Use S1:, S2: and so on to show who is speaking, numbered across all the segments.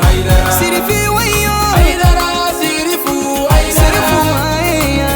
S1: Haidara.
S2: Sirifi wayo.
S1: Haidara, Sirifu Haidara.
S2: Sirifu aya.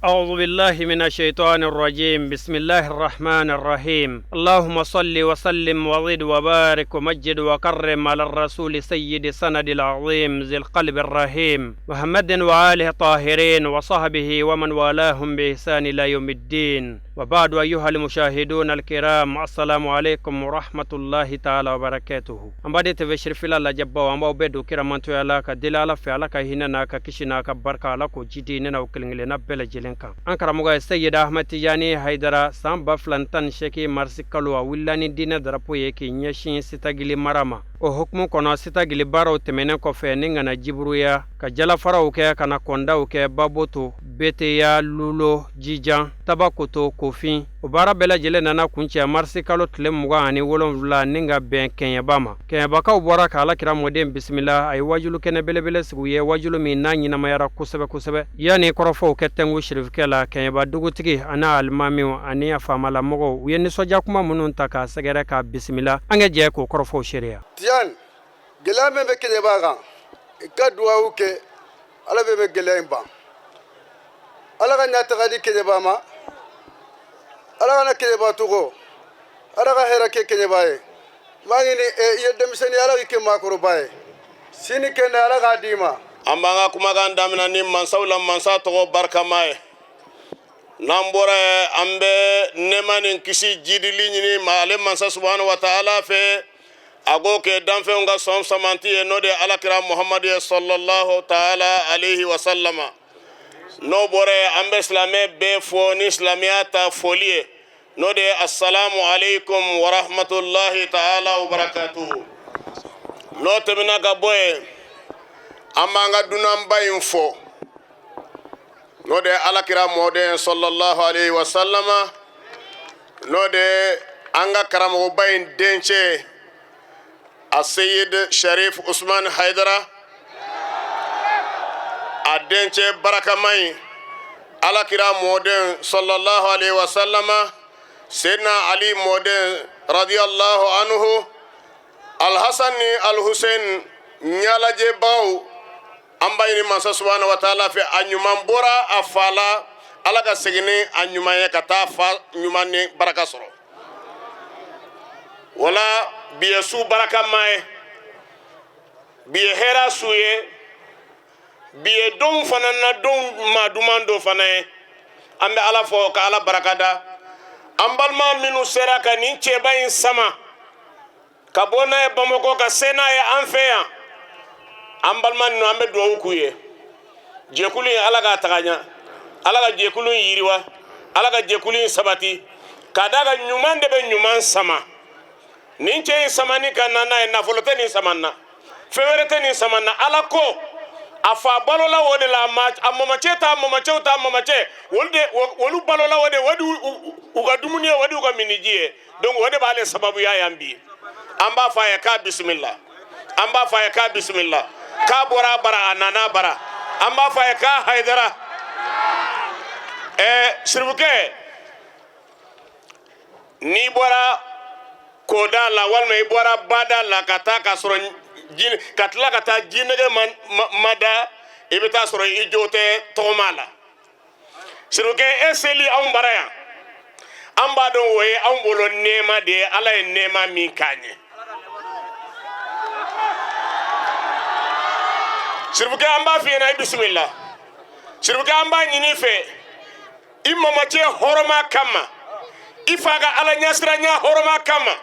S3: أعوذ بالله من الشيطان الرجيم. بسم الله الرحمن الرحيم. اللهم صل وسلم وزد وبارك ومجد وكرم على الرسول سيد سند العظيم ذي القلب الرحيم محمد وآله الطاهرين وصحبه ومن والاهم بإحسان إلى يوم الدين. وبعد، أيها المشاهدون الكرام، السلام عليكم ورحمة الله تعالى وبركاته. An b'a TV Sirifila lajɛbaw, an b'aw bɛɛ don kiramantoya la ka deli Ala fɛ, Ala ka hinɛ n'a ka kisi n'a ka barika, Ala k'o jidi ne n'aw kelen kelenna bɛɛ lajɛlen kan. An karamɔgɔ ye Seyida Ahmad Tijani Hayidara, san 2018 marisi kalo, a wulila ni diinɛ darapo ye k'i ɲɛsin Sitagili mara ma. O hukumu kɔnɔ, Sitagili baaraw tɛmɛnen kɔfɛ, ni kana jiburuya ka jalafaraw kɛ, ka na kɔndaw kɛ Baboto, Beteya, Lulo, Jijan, Tabakoto, Kofin, o baara bɛɛ lajɛlen nana kuncɛ marisi kalo tile 27, ni ka bɛn Kɛɲɛba ma. Kɛɲɛbakaw bɔra ka Alakira mɔden bisimila. A ye wajulu kɛnɛ belebele sigi u ye, wajulu min n'a ɲɛnamayara kosɛbɛ kosɛbɛ. Yanni kɔrɔfɔw kɛ tɛnku sirifukɛ la, Kɛɲɛba dugutigi ani alimamiw ani a faamalamɔgɔw, u ye nisɔndiya kuma minnu ta k'a sɛgɛrɛ k'a bisimila, an ka jɛ k'o kɔrɔfɔw seereya.
S4: Tiyan, gɛlɛya min bɛ Kɛɲɛba kan, i ka duwawu kɛ, Ala bɛ gɛlɛya in ban. Ala ka ɲɛtaga di Kɛɲɛba ma. Ala kana Kɛɲɛba tɔgɔ, Ala ka hɛrɛ kɛ Kɛɲɛba ye. N b'a ɲini, i ye denmisɛnnin, Ala k'i kɛ maakɔrɔba ye. Sini kɛnɛ, Ala k'a d'i ma.
S5: An b'an ka kumakan daminɛ ni mansaw la mansa tɔgɔ barikama ye. N'an bɔra yen, an bɛ nɛɛma ni kisi jidili ɲini ma ale mansa subahana wa taala fɛ, a k'o kɛ danfɛnw ka sɔn samanti ye, n'o de ye Alakira Muhamadu ye, sɔlɔlahu taala alayhi wa sallama. N'o bɔra yen, an bɛ silamɛ bɛɛ fo ni silamɛya ta foli ye, n'o de ye asalamu aleykum wa rahmatulahi taala wa barakatuhu. N'o tɛmɛna ka bɔ yen, an b'an ka dunanba in fo, n'o de ye Alakira mɔden sɔlɔlahu alayhi wa sallama, n'o de ye an ka karamɔgɔba in dencɛ, a Seyid Sharif Usman Haidara, a dencɛ barakama in, Alakira mɔden sɔlɔlahu alayhi wa sallama, Seydina Ali mɔden radiyallahu anhu, Alhasan ni Alhussein ɲalajɛbaw. An b'a ɲini mansa subahana wa taala fɛ, a ɲuman bɔra a fa la, Ala ka segin ni a ɲuman ye ka taa fa ɲuman ni baraka sɔrɔ. Wala bi ye su barakama ye, bi ye hɛrɛ su ye, bi ye don fana na don maa duman dɔ fana ye. An bɛ Ala fɔ ka Ala baraka da. An balima minnu sera ka nin cɛba in sama ka bɔ n'a ye Bamakɔ ka se n'a ye an fɛ yan, an balima ninnu, an bɛ dugawu k'u ye. Jɛkulu in, Ala k'a taga ɲa, Ala ka jɛkulu in yiriwa, Ala ka jɛkulu in sabati, ka d'a kan ɲuman de bɛ ɲuman sama. Nin cɛ in samani ka na n'a ye, nafolo tɛ nin sama na, fɛn wɛrɛ tɛ nin sama na, Ala ko a fa balola o de la, a mamacɛ ta mamacɛw ta mamacɛ, olu de olu balola o de, o de u ka dumuni ye, o de u ka miniji ye. Donc o de b'ale sababuya yan bi. An b'a fɔ a ye k'a bisimila, an b'a fɔ a ye k'a bisimila, k'a bɔra a bara, a nana a bara. An b'a fɔ a ye k'a Hayidara. Sirifukɛ, n'i bɔra koda la walima i bɔra bada la ka taa ka sɔrɔ ka tila ka taa jinɛgɛ ma da, i bɛ taa sɔrɔ i jo tɛ tɔgɔma la. Sirifukɛ, e seli anw bara yan, an b'a dɔn o ye anw bolo nɛɛma de ye, Ala ye nɛɛma min k'an ye. Sirifukɛ, an b'a f'i ɲɛna, i bisimila. Sirifukɛ, an b'a ɲini i fɛ, i mamacɛ hɔrɔma kama, i fa ka Ala ɲɛsiranya hɔrɔma kama,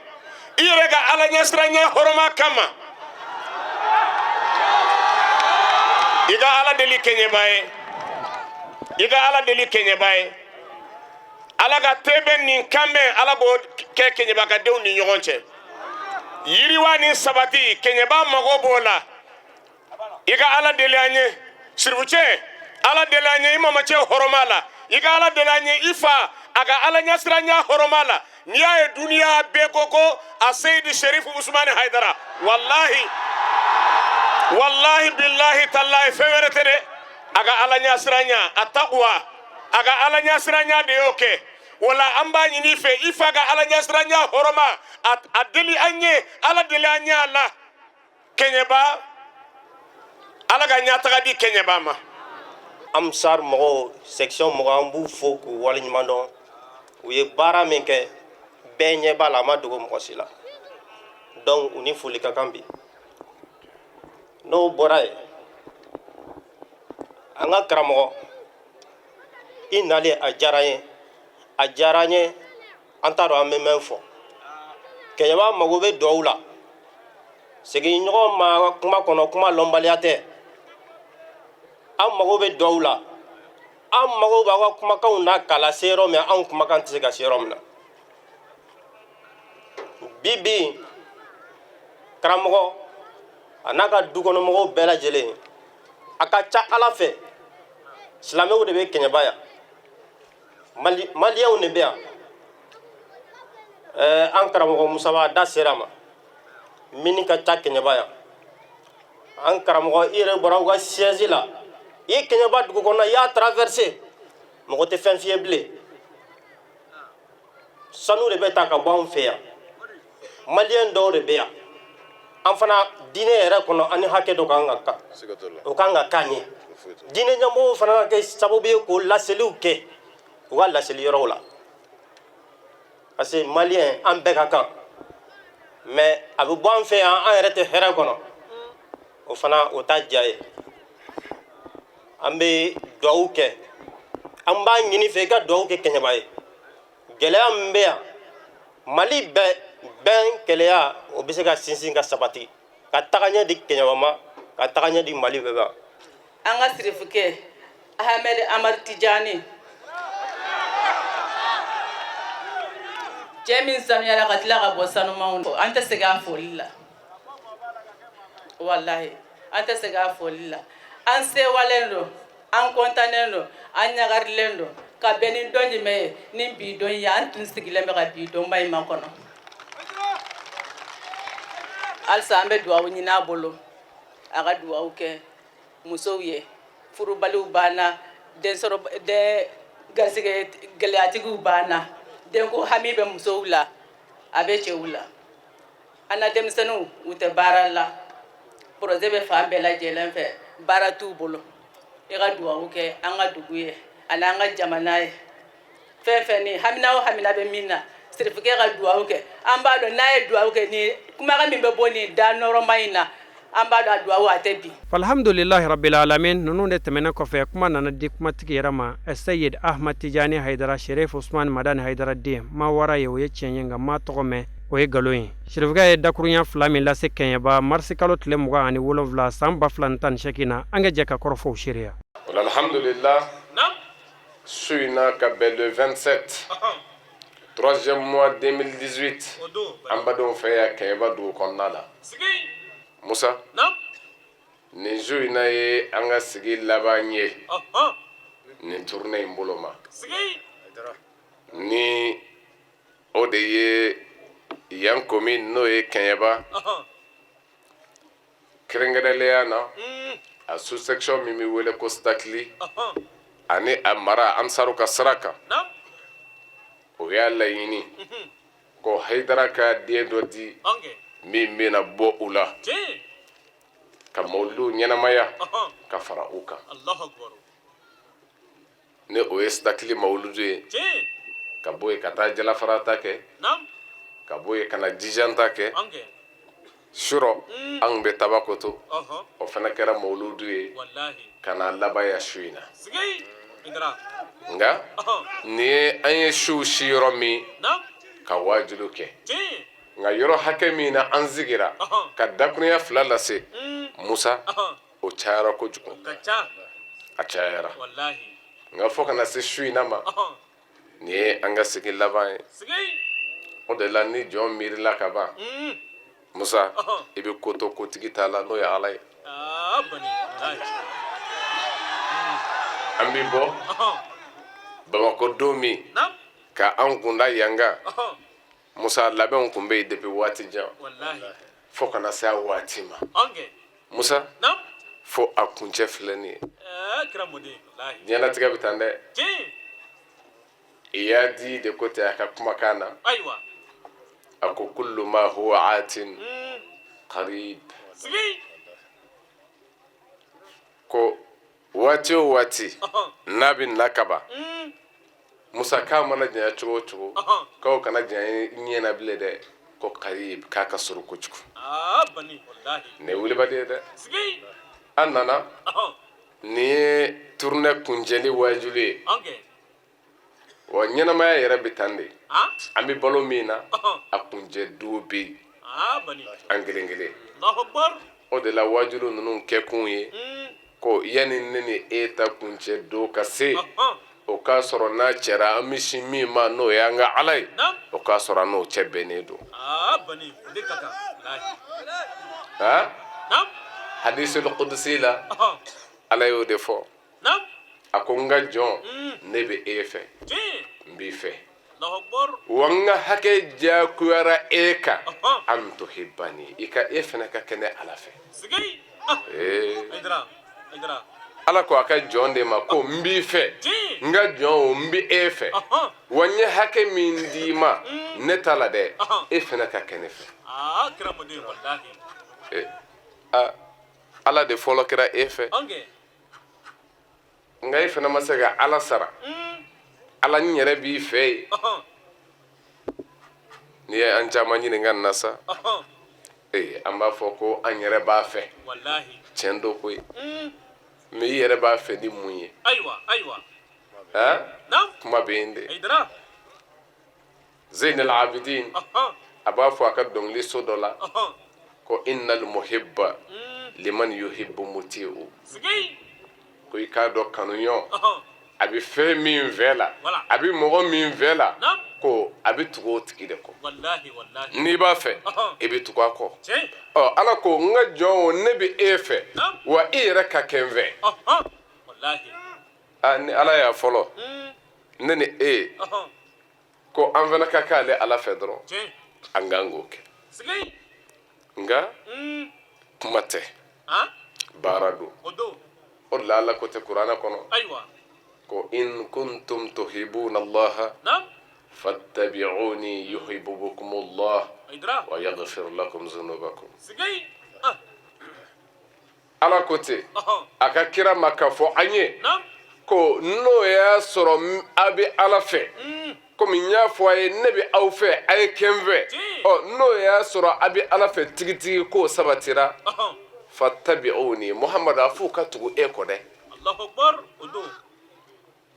S5: i yɛrɛ ka Ala ɲɛsiranya hɔrɔma kama, i ka Ala deli Kɛɲɛba ye, i ka Ala deli Kɛɲɛba ye, Ala ka tɛbɛn nin kanbɛn, Ala k'o kɛ Kɛɲɛba ka denw ni ɲɔgɔn cɛ. Yiriwa ni sabati, Kɛɲɛba mago b'o la. I ka Ala deli an ye, sirifucɛ, Ala deli an ye i mamacɛ hɔrɔma la, i ka Ala deli an ye i fa a ka Ala ɲɛsiranya hɔrɔma la. N'i y'a ye duniya bɛɛ ko ko a Seyidi Sherifu Usumani Hayidara, walahi walahi bilahi talahi, fɛn wɛrɛ tɛ dɛ, a ka Ala ɲɛsiranya, a takuwa, a ka Ala ɲɛsiranya de y'o kɛ. Wala an b'a ɲini i fɛ, i fa ka Ala ɲɛsiranya hɔrɔma, a deli an ye, Ala deli an ye a la. Kɛɲɛba, Ala ka ɲɛtaga di Kɛɲɛba ma.
S6: Ansar mɔgɔw, section mɔgɔw, an b'u fo k'u waleɲuman dɔn. U ye baara min kɛ, bɛɛ ɲɛ b'a la, a ma dogo mɔgɔ si la. Donc u ni foli ka kan bi. N'o bɔra yen, an ka karamɔgɔ, i nalen a diyara n ye, a diyara n ye. An t'a dɔn an bɛ mɛn fɔ. Kɛɲɛba mago bɛ duwawu la. Seginɲɔgɔn ma kuma kɔnɔ, kuma lɔnbaliya tɛ. An mago bɛ duwawu la, an mago b'aw ka kumakanw na k'a lase yɔrɔ min, anw kumakan tɛ se ka se yɔrɔ min na. Bi bi, karamɔgɔ a n'a ka dukɔnɔmɔgɔw bɛɛ lajɛlen, a ka ca Ala fɛ, silamɛw de bɛ Kɛɲɛba yan, maliyɛnw de bɛ yan. An karamɔgɔ Musaba da sera a ma, mini ka ca Kɛɲɛba yan. An karamɔgɔ, i yɛrɛ bɔra aw ka siège la, i ye Kɛɲɛba dugu kɔnɔ, i y'a traversé, mɔgɔ tɛ fɛn f'i ye bilen. Sanu de bɛ ta ka bɔ anw fɛ yan, maliyɛn dɔw de bɛ yan. An fana diinɛ yɛrɛ kɔnɔ, an ni hakɛ dɔ kan ka kan, o kan ka k'an ye. Diinɛ ɲɛmɔgɔw fana ka kɛ sababu ye k'o laseliw kɛ u ka laseli yɔrɔw la, parce que maliyɛn, an bɛɛ ka kan. Mais a bɛ bɔ an fɛ yan, an yɛrɛ tɛ hɛrɛ kɔnɔ, o fana o t'a diya ye. An bɛ duwawu kɛ, an b'a ɲini fɛ i ka duwawu kɛ Kɛɲɛba ye. Gɛlɛya min bɛ yan, Mali bɛɛ bɛn kɛlɛya, o bɛ se ka sinsin ka sabati, ka taga ɲɛ di Kɛɲɛba ma, ka taga ɲɛ di Mali bɛɛ ma.
S7: An ka sirifukɛ Ahmed Amadu Tijani, cɛ min sanuyara ka tila ka bɔ sanumanw, an tɛ segin a foli la, walahi an tɛ segin a foli la. An sewalen don, an kɔntannen don, an ɲagarilen don ka bɛn ni don jumɛn ye ni bi don ye. An tun sigilen bɛ ka bi donba in makɔnɔ. Halisa an bɛ duwawu ɲini a bolo, a ka duwawu kɛ musow ye, furubaliw banna, densɔrɔ den garisɛgɛ gɛlɛyatigiw banna, denko hami bɛ musow la, a bɛ cɛw la. An na denmisɛnninw, u tɛ baara la, projet bɛ fan bɛɛ lajɛlen fɛ, baara t'u bolo. I ka duwawu kɛ an ka dugu ye ani an ka jamana ye. Fɛn fɛn ni hamina o hamina bɛ min na, sirifukɛ ka duwawu kɛ. An b'a dɔn n'a ye duwawu kɛ, ni kumakan min bɛ bɔ nin da nɔrɔma in na, an b'a dɔn a duwawu a tɛ bin.
S3: Alhamdulilahi rabbil alamin. Ninnu de tɛmɛnen kɔfɛ, kuma nana di kumatigi yɛrɛ ma, Seyid Ahmad Tijani Hayidara, Sherif Usman Madani Hayidara den. Ma wara ye, o ye tiɲɛ ye, nka ma tɔgɔ mɛn, o ye nkalon ye. Sirifukɛ ye dakurunya 2 min lase Kɛɲɛba marisi kalo tile 27 san 2018 na, an ka jɛ ka kɔrɔfɔw seereya.
S8: Alhamdulillah, su in na ka bɛn le 27, troisième mois 2018, an badenw fɛ yan Kɛɲɛba dugu kɔnɔna la. Musa, nin su in na ye an ka sigi laban ye nin tournée in bolo ma, ni o de ye yan commune, n'o ye Kɛɲɛba, kɛrɛnkɛrɛnlenya na a sous section min bɛ wele ko Sitakili ani a mara Ansaru ka sira kan. O y'a laɲini ko Hayidara ka den dɔ di min bɛna bɔ u la ka mawuludu ɲɛnamaya ka fara u kan, ni o ye Sitakili mawuludu ye, ka bɔ yen ka taa Jalafara ta kɛ, ka bɔ yen ka na Jijan ta kɛ. Surɔ an bɛ Tabakoto, o fana kɛra mawuludu ye ka na laban ya su in na. Nka nin ye an ye suw si yɔrɔ min ka waajulu kɛ, nka yɔrɔ hakɛ min na an sigira ka dakurunya 2 lase, Musa, o cayara kojugu, a cayara. Nka fo ka na se su in na ma, nin ye an ka sigi laban ye. O de la ni jɔn miirila ka ban, Musa, i bɛ ko to kotigi ta la, n'o ye Ala ye. An bɛ bɔ Bamakɔ don min ka an kunda yan kan, Musa, labɛnw tun bɛ yen depuis waati jan fo ka na se a waati ma. Musa, fo a kuncɛ filɛ nin ye. Diɲɛlatigɛ bɛ tan dɛ. Iyadi de ko ten a ka kumakan na.
S9: Ayiwa.
S8: A ko kullu ma huwa atin qarib.
S9: Sigi.
S8: Ko waati o waati n'a bɛ na kaban, Musa, k'a mana janya cogo o cogo, k'aw kana janya ɲɛ na bilen dɛ, ko qarib, k'a ka surun kojugu.
S9: Aa bani, walahi.
S8: Nin ye wulibali ye dɛ.
S9: Sigi.
S8: An nana, nin ye tournée kuncɛli waajuli ye.
S9: Anke.
S8: Wa ɲɛnamaya yɛrɛ bɛ tan de.
S9: Ah.
S8: An bɛ balo min na, a kuncɛ don bɛ yen.
S9: Aa bani.
S8: An kelen kelen.
S9: Allahu akbar.
S8: O de la waajuli ninnu kɛkun ye ko yanni ne ni e ta kuncɛ don ka se, o k'a sɔrɔ n'a cɛra an bɛ sin min ma, n'o y'an ka Ala ye, o k'a sɔrɔ an n'o cɛ bɛnnen don.
S9: Aa bani, o de ka kan, walahi.
S8: Ha,
S9: Naam.
S8: hadisul kudusi la, Ala y'o de fɔ.
S9: Naam.
S8: A ko n ka jɔn, ne bɛ e fɛ,
S9: Tiɲɛ.
S8: n b'i fɛ.
S9: Allahu akbar.
S8: Wa n ka hakɛ diyagoyara e kan, an tuhibbani, i ka e fana ka kɛ ne Ala fɛ.
S9: Sigi.
S8: Ee.
S9: Aidara, Aidara.
S8: Ala ko a ka jɔn de ma ko n b'i fɛ, n ka jɔn o, n bɛ e fɛ, wa n ye hakɛ min d'i ma ne ta la dɛ, e fana ka kɛ ne fɛ.
S9: Aa kiramoden, walahi.
S8: Ee, a Ala de fɔlɔ kɛra e fɛ.
S9: Anke.
S8: Nka e fana ma se ka Ala sara. Ala, n yɛrɛ b'i fɛ yen. N'i ye an caman ɲininka nin na sa, ee, an b'a fɔ ko an yɛrɛ b'a fɛ.
S9: Walahi.
S8: Tiɲɛ don koyi, mais i yɛrɛ b'a fɛ ni mun ye?
S9: Ayiwa, ayiwa.
S8: Han?
S9: Naam.
S8: Kuma bɛ yen de.
S9: Aidara.
S8: Zeynel Abidin a b'a fɔ a ka dɔnkili so dɔ la ko innal muhibba liman yuhibbu muti'u.
S9: Sigi.
S8: Ko i k'a dɔn kanuɲɔgɔn a bɛ fɛn min fɛ la,
S9: Voilà.
S8: a bɛ mɔgɔ min fɛ la,
S9: Naam.
S8: ko a bɛ tugu o tigi de kɔ.
S9: Walahi, walahi.
S8: N'i b'a fɛ, i bɛ tugu a kɔ.
S9: Tiɲɛ.
S8: Ɔ, Ala ko n ka jɔn o, ne bɛ e fɛ, wa i yɛrɛ ka kɛ n fɛ.
S9: Walahi.
S8: A ni Ala y'a fɔlɔ ne ni e ko an fana ka k'ale Ala fɛ dɔrɔn,
S9: Tiɲɛ.
S8: an kan k'o kɛ.
S9: Sigi.
S8: Nka kuma tɛ,
S9: Han?
S8: baara don.
S9: O don.
S8: O de la Ala ko tɛ kuranɛ kɔnɔ
S9: Ayiwa.
S8: ko in kuntum tuhibuna Allaha
S9: Naam.
S8: fattabi'uni yuhibbukum Allah
S9: Aidara.
S8: wa yaghfir lakum dhunubakum.
S9: Sigi.
S8: Ala ko ten a ka kira ma k'a fɔ an ye
S9: Naam.
S8: ko n'o y'a sɔrɔ a bɛ Ala fɛ, komi n y'a fɔ a ye ne bɛ aw fɛ, a ye kɛ n fɛ, ɔ n'o y'a sɔrɔ a bɛ Ala fɛ tigitigi, k'o sabatira, fattabi'uni, Muhamadu, a f'u ka tugu e kɔ dɛ.
S9: Allahu akbar. O don.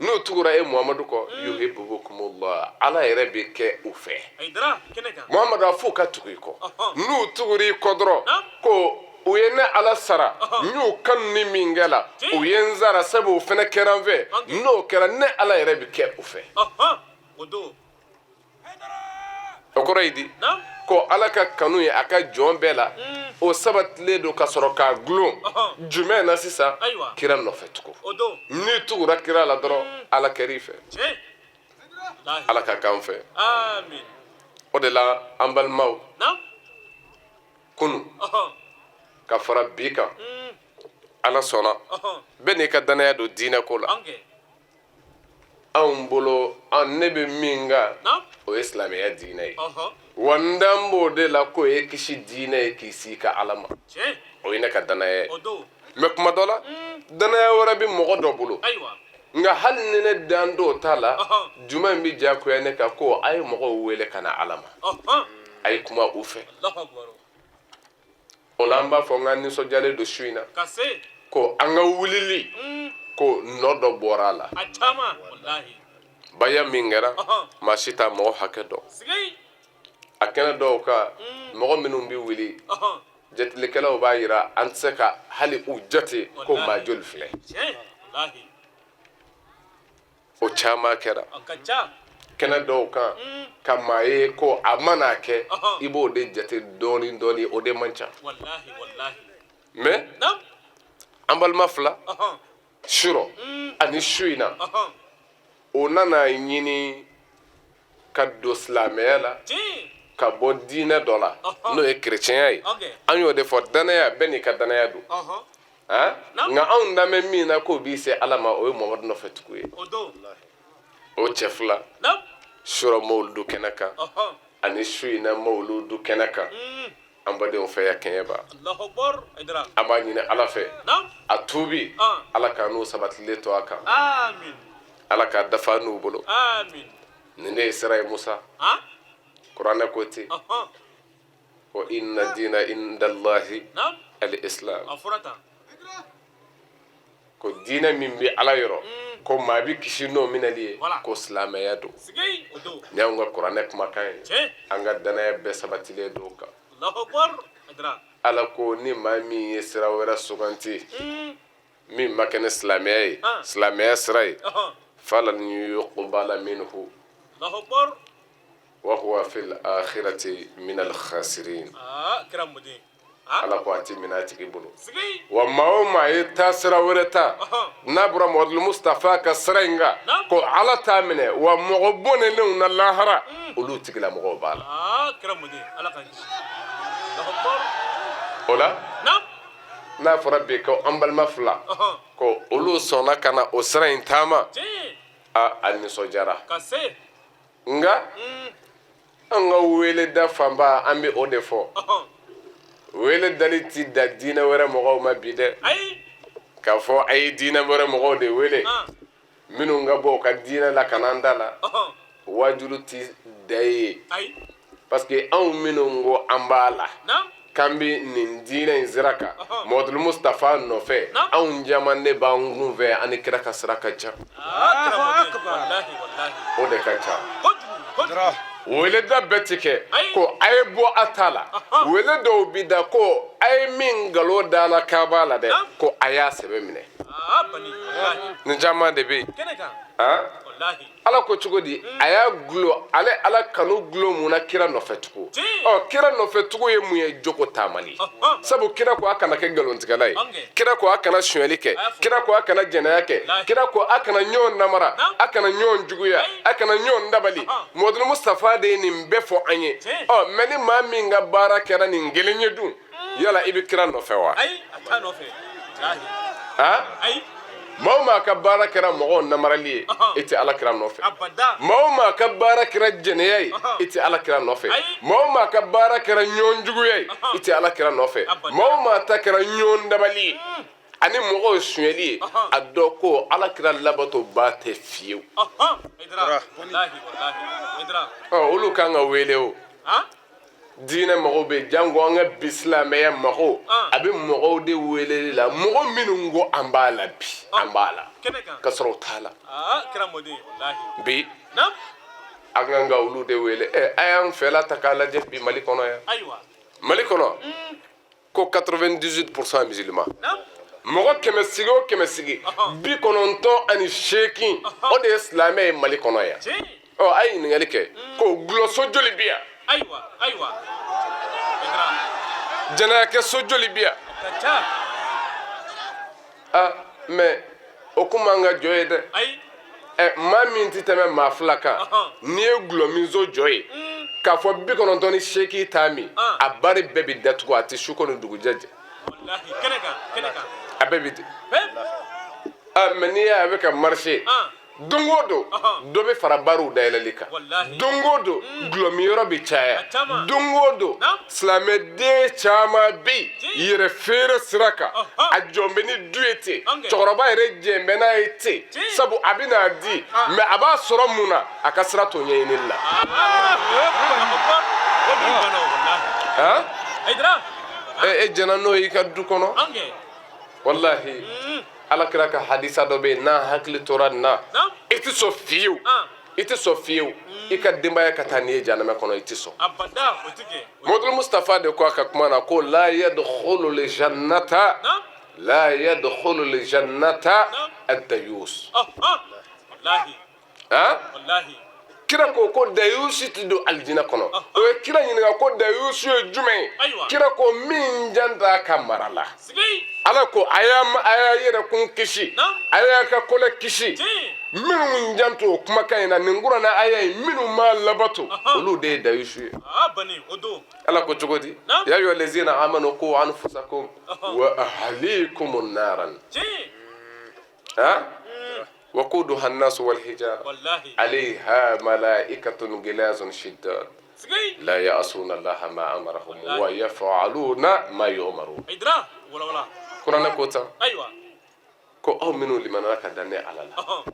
S8: N'u tugura e Muhamadu kɔ, yuhibbukumullah, Ala yɛrɛ bɛ kɛ u fɛ.
S9: Aidara, kɛnɛ kan.
S8: Muhamadu, a f'u ka tugu i kɔ. N'u tugura i kɔ dɔrɔn, ko u ye ne Ala sara n y'u kanu ni min kɛ la, u ye n sara sabu u fana kɛra n fɛ. N'o kɛra, ne Ala yɛrɛ bɛ kɛ u fɛ.
S9: O don.
S8: O kɔrɔ ye di? Ko Ala ka kanu ye a ka jɔn bɛɛ la, o sabatilen don ka sɔrɔ k'a gulon jumɛn na sisan?
S9: Ayiwa.
S8: Kira nɔfɛ tugun.
S9: O don.
S8: N'i tugura kira la dɔrɔn, Ala kɛr'i fɛ.
S9: Tiɲɛ. Walahi.
S8: Ala ka k'an fɛ.
S9: Amin.
S8: O de la an balimaw,
S9: Naam.
S8: kunu ka fara bi kan, Ala sɔnna, bɛɛ n'i ka danaya don diinɛ ko la.
S9: Anke.
S8: Anw bolo, an ne bɛ min kan,
S9: Naam.
S8: o ye silamɛya diinɛ ye.
S9: Ɔhɔ.
S8: Wa n dan b'o de la k'o ye kisi diinɛ ye k'i s'i ka Ala ma.
S9: Tiɲɛ.
S8: O ye ne ka danaya ye.
S9: O don.
S8: Mais kuma dɔ la, danaya wɛrɛ bɛ mɔgɔ dɔ bolo.
S9: Ayiwa.
S8: Nka hali ni ne dan t'o ta la, jumɛn bɛ diyagoya ne kan ko a ye mɔgɔw wele ka na Ala ma, a ye kuma u fɛ.
S9: Allahu akbar.
S8: O la an b'a fɔ n ka nisɔndiyalen don su in na
S9: Ka se.
S8: ko an ka wulili ko nɔ dɔ bɔra a la.
S9: A caman. Walahi.
S8: Baya min kɛra, maa si t'a mɔgɔ hakɛ dɔn.
S9: Sigi.
S8: A kɛnɛ dɔw kan, mɔgɔ minnu bɛ wuli, jatelikɛlaw b'a yira an tɛ se ka hali u jate ko maa joli filɛ.
S9: Tiɲɛ. Walahi.
S8: O caman kɛra.
S9: A ka ca.
S8: Kɛnɛ dɔw kan, ka maa ye ko a mana kɛ, i b'o de jate dɔɔni dɔɔni, o de man ca.
S9: Walahi, walahi.
S8: Mais
S9: Naam.
S8: an balima fila surɔ ani su in na, o nana ɲini ka don silamɛya la
S9: Tiɲɛ.
S8: ka bɔ diinɛ dɔ la, n'o ye kerecɛnya ye. An y'o de fɔ, danaya bɛɛ n'i ka danaya don. Han? Nka anw dan bɛ min na k'o b'i se Ala ma, o ye Muhamadu nɔfɛ tugu ye.
S9: O don.
S8: O cɛ fila, surɔ mawuludu kɛnɛ kan ani su in na mawuludu kɛnɛ kan, an badenw fɛ yan Kɛɲɛba. An b'a ɲini Ala fɛ, a tuubi, Ala k'an n'u sabatilen to a kan, Ala k'a dafa n'u bolo. Nin de ye sira ye Musa. Kuranɛ ko ten ko inna dina inda Allahi al-islam, ko diinɛ min bɛ Ala yɔrɔ, ko maa bɛ kisi n'o minɛli ye, ko silamɛya don. Nin y'anw ka kuranɛ kumakan ye, an ka danaya bɛɛ sabatilen don o kan. Ala ko ni maa min ye sira wɛrɛ suganti min ma kɛ ni silamɛya ye, silamɛya sira ye, falan yuqbala minhu wa huwa fil akhirati min al khasirin. Ala ko a ti minɛ a tigi bolo. Wa maa o maa ye taa sira wɛrɛ ta n'a bɔra Muhamadu Mustafa ka sira in kan, ko Ala t'a minɛ, wa mɔgɔ bɔnɛlenw na lahara, olu tigilamɔgɔw b'a la. O la, n'a fɔra bi ko an balima fila ko olu sɔnna ka na o sira in taama, a nisɔndiyara. Nka an ka weleda fanba, an bɛ o de fɔ, wele dali ti da diinɛ wɛrɛ mɔgɔw ma bi dɛ, k'a fɔ a ye diinɛ wɛrɛ mɔgɔw de wele minnu ka bɔ u ka diinɛ la ka n'an da la. Waajulu ti da ye, parce que anw minnu ko an b'a la k'an bɛ nin diinɛ in sira kan Muhamadu Mustafa nɔfɛ, anw caman de b'an kun fɛ, an ni kira ka sira ka ca, o de ka ca. Weleda bɛɛ ti kɛ ko a ye bɔ a ta la. Wele dɔw bi da ko a ye min nkalon da la k'a b'a la dɛ, ko a y'a sɛbɛ minɛ. Nin caman de bɛ yen. Ala ko cogo di? A y'a gulo ale Ala kanu gulo mun na? Kira nɔfɛ tugu. Ɔ, kira nɔfɛ tugu ye mun ye? Jogo taamali. Sabu kira ko a kana kɛ nkalontigɛla ye, kira ko a kana sonyali kɛ, kira ko a kana jɛnɛya kɛ, kira ko a kana ɲɔgɔn namara, a kana ɲɔgɔn juguya, a kana ɲɔgɔn dabali. Muhamadu Mustafa de ye nin bɛɛ fɔ an ye. Ɔ, mɛ ni maa min ka baara kɛra nin kelen ye dun, yala i bɛ kira nɔfɛ wa? Maa o maa ka baara kɛra mɔgɔw namarali ye, i tɛ Ala kira nɔfɛ. Maa o maa ka baara kɛra jɛnɛya ye, i tɛ Ala kira nɔfɛ. Maa o maa ka baara kɛra ɲɔgɔn juguya ye, i tɛ Ala kira nɔfɛ. Maa o maa ta kɛra ɲɔgɔn dabali ye ani mɔgɔw sonyɛli ye, a dɔn ko Ala kira labatoba tɛ fiyewu. Ɔ, olu kan ka wele o diinɛ mɔgɔw bɛ, janko an ka bi silamɛya mɔgɔw, a bɛ mɔgɔw de weleli la, mɔgɔ minnu ko an b'a la bi, an b'a la ka sɔrɔ u t'a la bi. An kan ka olu de wele. Ɛ, a y'an fɛla ta k'a lajɛ bi Mali kɔnɔ yan. Mali kɔnɔ ko 98% musulman, mɔgɔ 100 sigi o 100 sigi, 98, o de ye silamɛ ye Mali kɔnɔ yan. Ɔ, a ye ɲininkali kɛ ko gulɔso joli bi yan? Jɛnɛyakɛso joli bi yan? Ah, mɛ o kun man ka jɔ ye dɛ. Ɛ, maa min tɛ tɛmɛ maa fila kan, n'i ye gulɔminso jɔ ye k'a fɔ 98 t'a min, a bari bɛɛ bɛ datugu, a tɛ su ko ni dugujɛ jɛ, a bɛɛ bɛ ten. Ah, mɛ n'i y'a ye a bɛ ka marcher, don o don dɔ bɛ fara bariw dayɛlɛli kan, don o don gulɔminyɔrɔ bɛ caya, don o don silamɛden caman bɛ yen yɛrɛ feere sira kan, a jɔn bɛ ni du ye ten, cɛkɔrɔba yɛrɛ jɛn bɛ n'a ye ten, sabu a bɛ n'a di, mɛ a b'a sɔrɔ mun na? A ka sira t'o ɲɛɲinili la. E jɛnna n'o ye i ka du kɔnɔ? Walahi, Ala kira ka hadisa dɔ bɛ yen, n'a hakili tora nin na, i tɛ sɔn fiyewu, i tɛ sɔn fiyewu i ka denbaya ka taa n'i ye jahanama kɔnɔ, i tɛ sɔn. Muhamadu Mustafa de ko a ka kuma na ko la yadkhulu l jannata, la yadkhulu l jannata ad-dayus. Kira ko ko dayusi tɛ don alijinɛ kɔnɔ. O ye kira ɲininka ko dayusi ye jumɛn ye? Kira ko min jan t'a ka mara la. Ala ko a y'a yɛrɛ kun kisi, a y'a ka kɔlɛ kisi. Minnu jan t'o kumakan in na, nin kuranɛ aya ye, minnu m'a labato, olu de ye dayusi ye. Ala ko cogo di? Ya ayyuha allazina amanu qu anfusakum wa ahlikum naran. Waquduha annasu walhijara
S9: Wallahi.
S8: Alayha malaikatun gilazun shiddad
S9: Sigi.
S8: La ya'suna allaha ma amarahum wa yaf'aluna ma yu'marun.
S9: Aidara. Wala wala.
S8: Kuranɛ ko tan
S9: Ayiwa.
S8: ko aw minnu limanana ka da ne Ala la,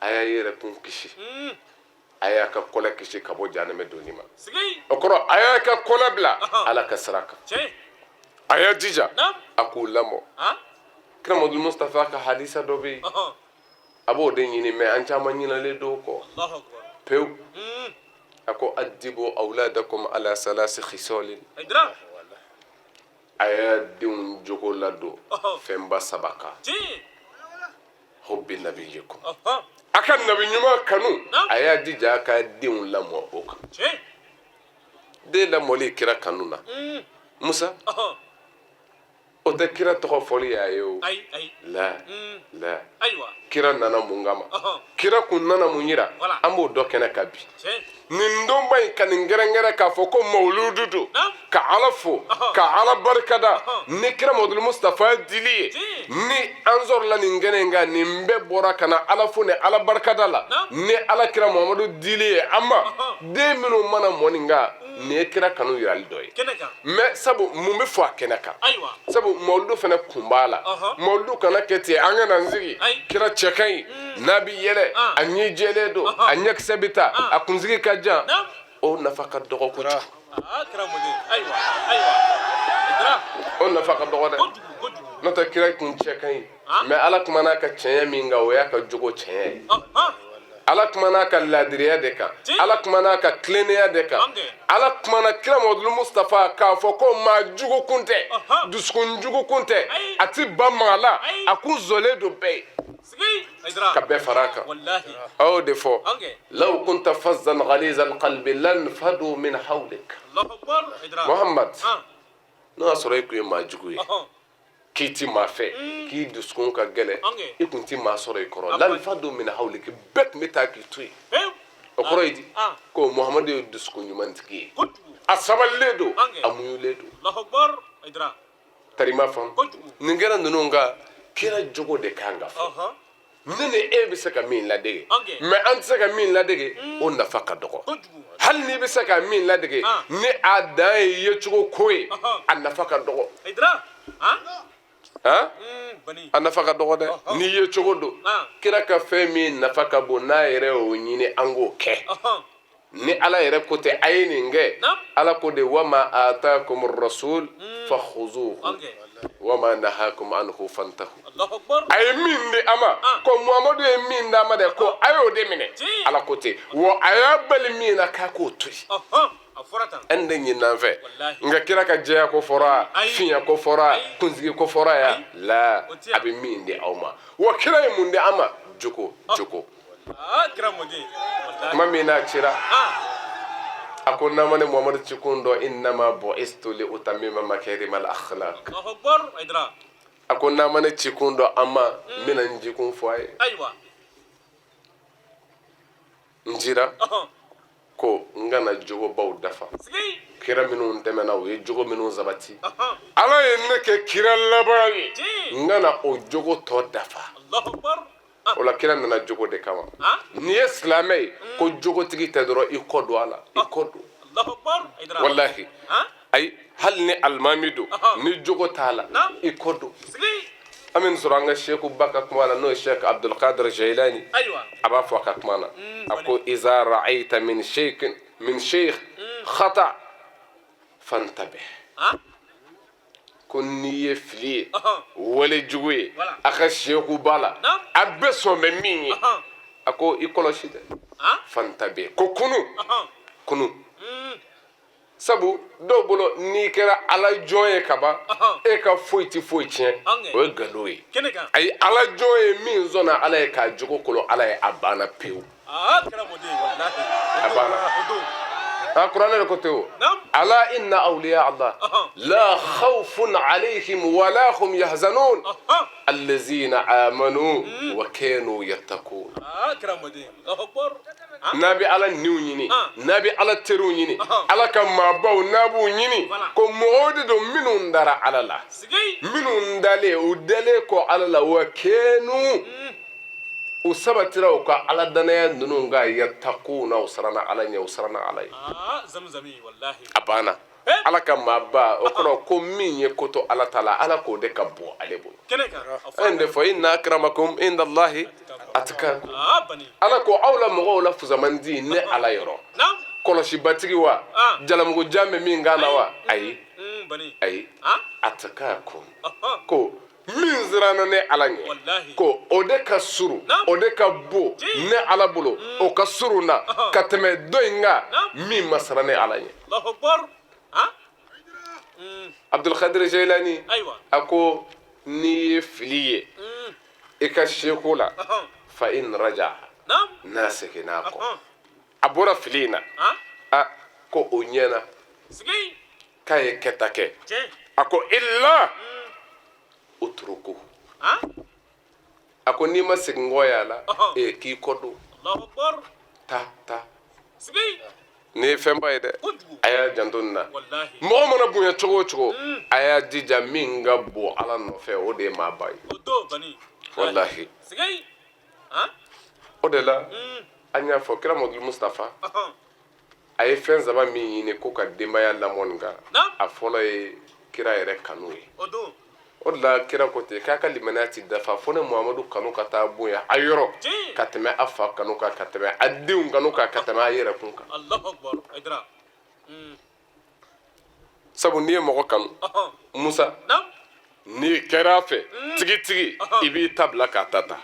S8: a y'a yɛrɛ kun kisi, a y'a ka kɔlɛ kisi ka bɔ jahanamɛ donni ma.
S9: Sigi.
S8: O kɔrɔ, a y'a ka kɔlɛ bila Ala ka sira kan.
S9: Tiɲɛ.
S8: A y'a jija
S9: Naam.
S8: a k'u lamɔ.
S9: Han.
S8: Kira Mamadu Mustafa ka hadisa dɔ bɛ yen, a b'o de ɲini, mɛ an caman ɲinalen don o kɔ
S9: Allahu akbar.
S8: pewu. A ko addibu awladakum ala salasi khisalin.
S9: Aidara.
S8: A y'a denw jogo ladon fɛnba saba kan.
S9: Tiɲɛ.
S8: Hubbi nabiyikum,
S9: Ɔhɔn.
S8: a ka nabi ɲuman kanu.
S9: Naam.
S8: A y'a jija a ka denw lamɔ o kan.
S9: Tiɲɛ.
S8: Den lamɔli kira kanu na, Musa, o tɛ kira tɔgɔ fɔli y'a ye o.
S9: Ayi ayi.
S8: La la.
S9: Ayiwa.
S8: Kira nana mun kama?
S9: Ɔhɔn.
S8: Kira kun nana mun yira?
S9: Voilà.
S8: An b'o dɔ kɛnɛ kan bi.
S9: Tiɲɛ.
S8: Nin donba in ka nin gɛrɛngɛrɛ k'a fɔ ko mawuludu don,
S9: Naam.
S8: ka Ala fo, ka Ala barikada ni kira Mamadu Mustafa dili ye.
S9: Tiɲɛ.
S8: Ni an sɔrɔla nin kɛnɛ in kan, nin bɛɛ bɔra ka na Ala fo ni Ala barikada la
S9: Naam.
S8: ni Ala kira Mamadu dili ye an ma. Den minnu mana mɔ nin kan, nin ye kira kanu yirali dɔ ye.
S9: Kɛnɛ kan.
S8: Mɛ sabu mun bɛ fɔ a kɛnɛ kan?
S9: Ayiwa.
S8: Sabu mawuludu fana kun b'a la. Mawuludu kana kɛ ten, an ka na n sigi.
S9: Ayi.
S8: Kira cɛ ka ɲi n'a bi yɛlɛ, a ɲi jɛlen don, a ɲɛkisɛ bɛ taa, a kunsigi ka jan.
S9: Naam.
S8: O nafa ka dɔgɔ kojugu.
S9: Aa kira mɔden. Ayiwa. Ayiwa. Aidara.
S8: O nafa ka dɔgɔ dɛ.
S9: Kojugu kojugu.
S8: N'o tɛ, kira kun cɛ ka ɲi, mɛ Ala kumana ka cɛɲɛ min kan, o y'a ka jogo cɛɲɛ ye. Ala kumana ka laadiriya de kan.
S9: Ti.
S8: Ala kumana ka tilennenya de kan.
S9: Ange.
S8: Ala kumana kira Mamadu Mustafa k'a fɔ ko maa jugu kun tɛ, dusukun jugu kun tɛ,
S9: Ayi.
S8: a ti ba maa la,
S9: Ayi.
S8: a kun zɔlen don bɛɛ ye.
S9: Sigi. Aidara.
S8: Ka bɛɛ fara a kan.
S9: Wallahi.
S8: A y'o de fɔ.
S9: Ange.
S8: Law kunta fazzan ghaliza alqalbi lanfadu min hawlik.
S9: Allahu akbar. Aidara.
S8: Muhammad,
S9: Han.
S8: n'o y'a sɔrɔ e kun ye maa jugu ye, k'i ti maa fɛ, k'i dusukun ka gɛlɛn,
S9: Ange.
S8: i kun ti maa sɔrɔ i kɔrɔ. Lanfadu min hawlik, bɛɛ tun bɛ taa k'i to yen.
S9: Pewu.
S8: O kɔrɔ ye di?
S9: Ah.
S8: Ko Muhamadu ye dusukun ɲumantigi ye,
S9: Kojugu.
S8: a sabalilen don,
S9: Ange.
S8: a muɲulen don.
S9: Allahu akbar. Aidara.
S8: Tarima faamu.
S9: Kojugu.
S8: Nin kɛra ninnu kan, kira jogo de kan ka fɔ. Ne ni e bɛ se ka min ladege,
S9: Ange.
S8: mɛ an tɛ se ka min ladege, o nafa ka dɔgɔ.
S9: Kojugu.
S8: Hali n'i bɛ se ka min ladege,
S9: Ah.
S8: ni a dan ye yecogo ko ye, a nafa ka dɔgɔ.
S9: Aidara. Han.
S8: Han,
S9: Bani.
S8: a nafa ka dɔgɔ dɛ n'i ye cogo don.
S9: Ah.
S8: Kira ka fɛn min nafa ka bon, n'a yɛrɛ y'o ɲini an k'o kɛ. Ni Ala yɛrɛ ko tɛ a ye nin kɛ.
S9: Naam.
S8: Ala ko de wama atakum rasul fakhuzuhu
S9: Ange.
S8: wama nahakum anhu fantahu.
S9: Allahu akbar.
S8: A ye min di a ma,
S9: Ah.
S8: ko Muhamadu ye min d'a ma dɛ, ko a y'o de minɛ.
S9: Tiɲɛ.
S8: Ala ko ten wa a y'a bali min na k'a k'o to yen.
S9: A fɔra tan.
S8: An de ɲin'an fɛ.
S9: Wallahi.
S8: Nka kira ka jɛya ko fɔra,
S9: Ayi.
S8: finya ko fɔra,
S9: Ayi.
S8: kunsigi ko fɔra yan
S9: Ayi.
S8: la.
S9: O tɛ yan.
S8: A bɛ min di aw ma, wa kira ye mun di an ma? Jogo, jogo.
S9: Aa kira mɔden. Wallahi.
S8: Tuma min n'a cira,
S9: Ah.
S8: a ko n'a ma ne Muhamadu cikun dɔn, innama bu'istu li utammima makarimal akhlaq.
S9: Allahu akbar. Aidara.
S8: A ko n'a ma ne cikun dɔn, an ma n bɛna n jikun fɔ a ye.
S9: Ayiwa.
S8: N cira ko n kana jogobaw dafa.
S9: Sigi.
S8: Kira minnu tɛmɛna, u ye jogo minnu sabati, Ala ye ne kɛ kira laban ye,
S9: Tiɲɛ.
S8: n kana o jogo tɔ dafa.
S9: Allahu akbar.
S8: O la kira nana jogo de kama.
S9: Ah.
S8: N'i ye silamɛ ye ko jogotigi tɛ dɔrɔn, i kɔ don a la, i kɔ don.
S9: Allahu akbar. Aidara.
S8: Walahi.
S9: Han.
S8: Ayi, hali ni alimami don, ni jogo t'a la,
S9: Naam.
S8: i kɔ don.
S9: Sigi.
S8: An bɛ nin sɔrɔ an ka seku ba ka kuma la, n'o ye Sheikh Abdulkadir Jailani.
S9: Ayiwa.
S8: A b'a fɔ a ka kuma na, a ko iza ra'ayta min sheikh min sheikh khata fantabih.
S9: Han.
S8: Ko n'i ye fili ye,
S9: Ɔhɔn.
S8: wale jugu ye
S9: Voilà.
S8: a ka seku ba la,
S9: Naam.
S8: a bɛɛ sɔn bɛ min ye, a ko i kɔlɔsi dɛ.
S9: Han.
S8: Fantabih, ko kunu, kunu. Sabu dɔw bolo, n'i kɛra Ala jɔn ye kaban, e ka foyi tɛ foyi tiɲɛ.
S9: Ange.
S8: O ye nkalon ye.
S9: Kɛnɛ kan.
S8: Ayi, Ala jɔn ye min sɔnna Ala ye k'a jogo kolo Ala ye, a banna pewu.
S9: Aa kira mɔden. Wallahi.
S8: A banna.
S9: O don.
S8: A kuranɛ de ko ten o.
S9: Naam.
S8: Ala inna awliya Allah la khawfun alayhim wala hum yahzanun allazina amanu wa kanu yattaqun.
S9: Aa kira mɔden. Allahu akbar.
S8: N'a bɛ Ala niw ɲini, n'a bɛ Ala teriw ɲini, Ala ka maabaw n'a b'u ɲini, ko mɔgɔw de don minnu dara Ala la,
S9: Sigi.
S8: minnu dalen, u dalen kɔ Ala la, wa kanu U sabatira u ka ala danaya ninnu kan, yatakuna, u siranna Ala ɲɛ, u siranna Ala ye. A banna. Ala ka maaba, o kɔrɔ ko min ye ko to Ala ta la, Ala k'o de ka bon ale bolo. An de fɔ inna akramakum indallahi atikakum. Ala ko aw la mɔgɔw la fusamandi ne Ala yɔrɔ, kɔlɔsibatigi wa, jalamugujan bɛ min kan na wa, ayi, ayi, atikakum, ko min siranna ne Ala ɲɛ, ko o de ka surun, o de ka bon ne Ala bolo, o ka surun na ka tɛmɛ dɔ in kan min ma siran ne Ala ɲɛ. Abdulkadir Jailani a ko n'i ye fili ye i ka seku la, fa in raja, n'a seginna a kɔ, a bɔra fili in na, a ko o ɲɛna k'a ye kɛta kɛ. A ko illa utruku, a ko n'i ma segin kɔ y'a la, ee, k'i kɔ don, ta ta. Nin ye fɛnba ye dɛ, a y'a janto nin na. Mɔgɔ mana bonya cogo o cogo, a y'a jija, min ka bon Ala nɔfɛ, o de ye maaba ye, walahi. O de la an y'a fɔ, kira Mamadu Mustafa, a ye fɛn saba min ɲini ko ka denbaya lamɔ nin kan, a fɔlɔ ye kira yɛrɛ kanu ye. O de la kira ko ten k'a ka limaniya ti dafa fo ne Muhamadu kanu ka taa bonya a yɔrɔ ka tɛmɛ a fa kanu kan, ka tɛmɛ a denw kanu kan, ka tɛmɛ a yɛrɛ kun kan. Sabu n'i ye mɔgɔ kanu, Musa, n'i kɛra a fɛ tigitigi, i b'i ta bila k'a ta ta.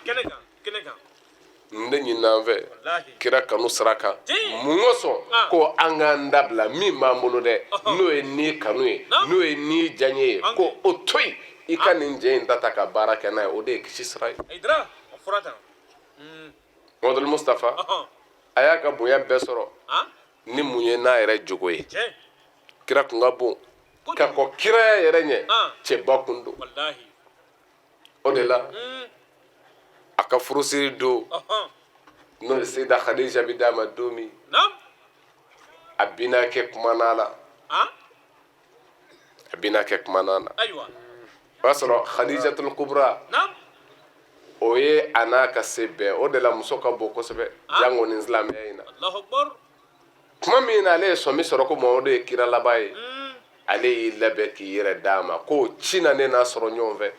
S8: N de ɲinina an fɛ kira kanu sira kan. Mun kosɔn ko an k'an dabila min b'an bolo dɛ, n'o ye ni kanu ye, n'o ye ni diyaɲɛ ye, ko o to yen, i ka nin jɛ in ta ta ka baara kɛ n'a ye, o de ye kisi sira ye. Mamadu Mustafa, a y'a ka bonya bɛɛ sɔrɔ ni mun ye? N'a yɛrɛ jogo ye. Kira kun ka bon ka kɔn kiraya yɛrɛ ɲɛ, cɛba kun don. O de la a ka furusiri don, n'o ye Seyida Khadija bi d'a ma don min, a binakɛ kumana la, a binakɛ kumana la. O y'a sɔrɔ Khadijatul Kubra, o ye a n'a ka se bɛɛ. O de la muso ka bon kosɛbɛ, jango nin silamɛya in na. Tuma min na ale ye sɔmi sɔrɔ ko Mamadu ye kira laban ye, ale y'i labɛn k'i yɛrɛ d'a ma ko ci na ne n'a sɔrɔ ɲɔgɔn fɛ.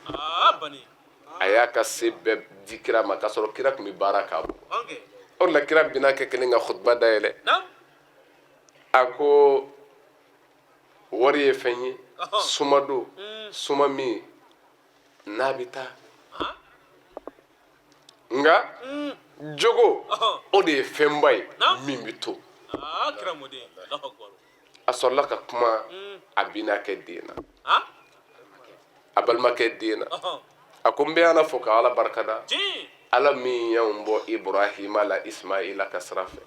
S8: A y'a ka se bɛɛ di kira ma, k'a sɔrɔ kira tun bɛ baara k'a bolo. O de la kira binakɛ kelen ka kutuba dayɛlɛ, a ko wari ye fɛn ye, suma don, suma min n'a bɛ taa, nka jogo, o de ye fɛnba ye min bɛ to. A sɔrɔla ka kuma a binakɛ den na, a balimakɛ den na. A ko n bɛ Ala fo ka Ala barikada, Ala min y'anw bɔ Iburahima la, Ismaila ka sira fɛ,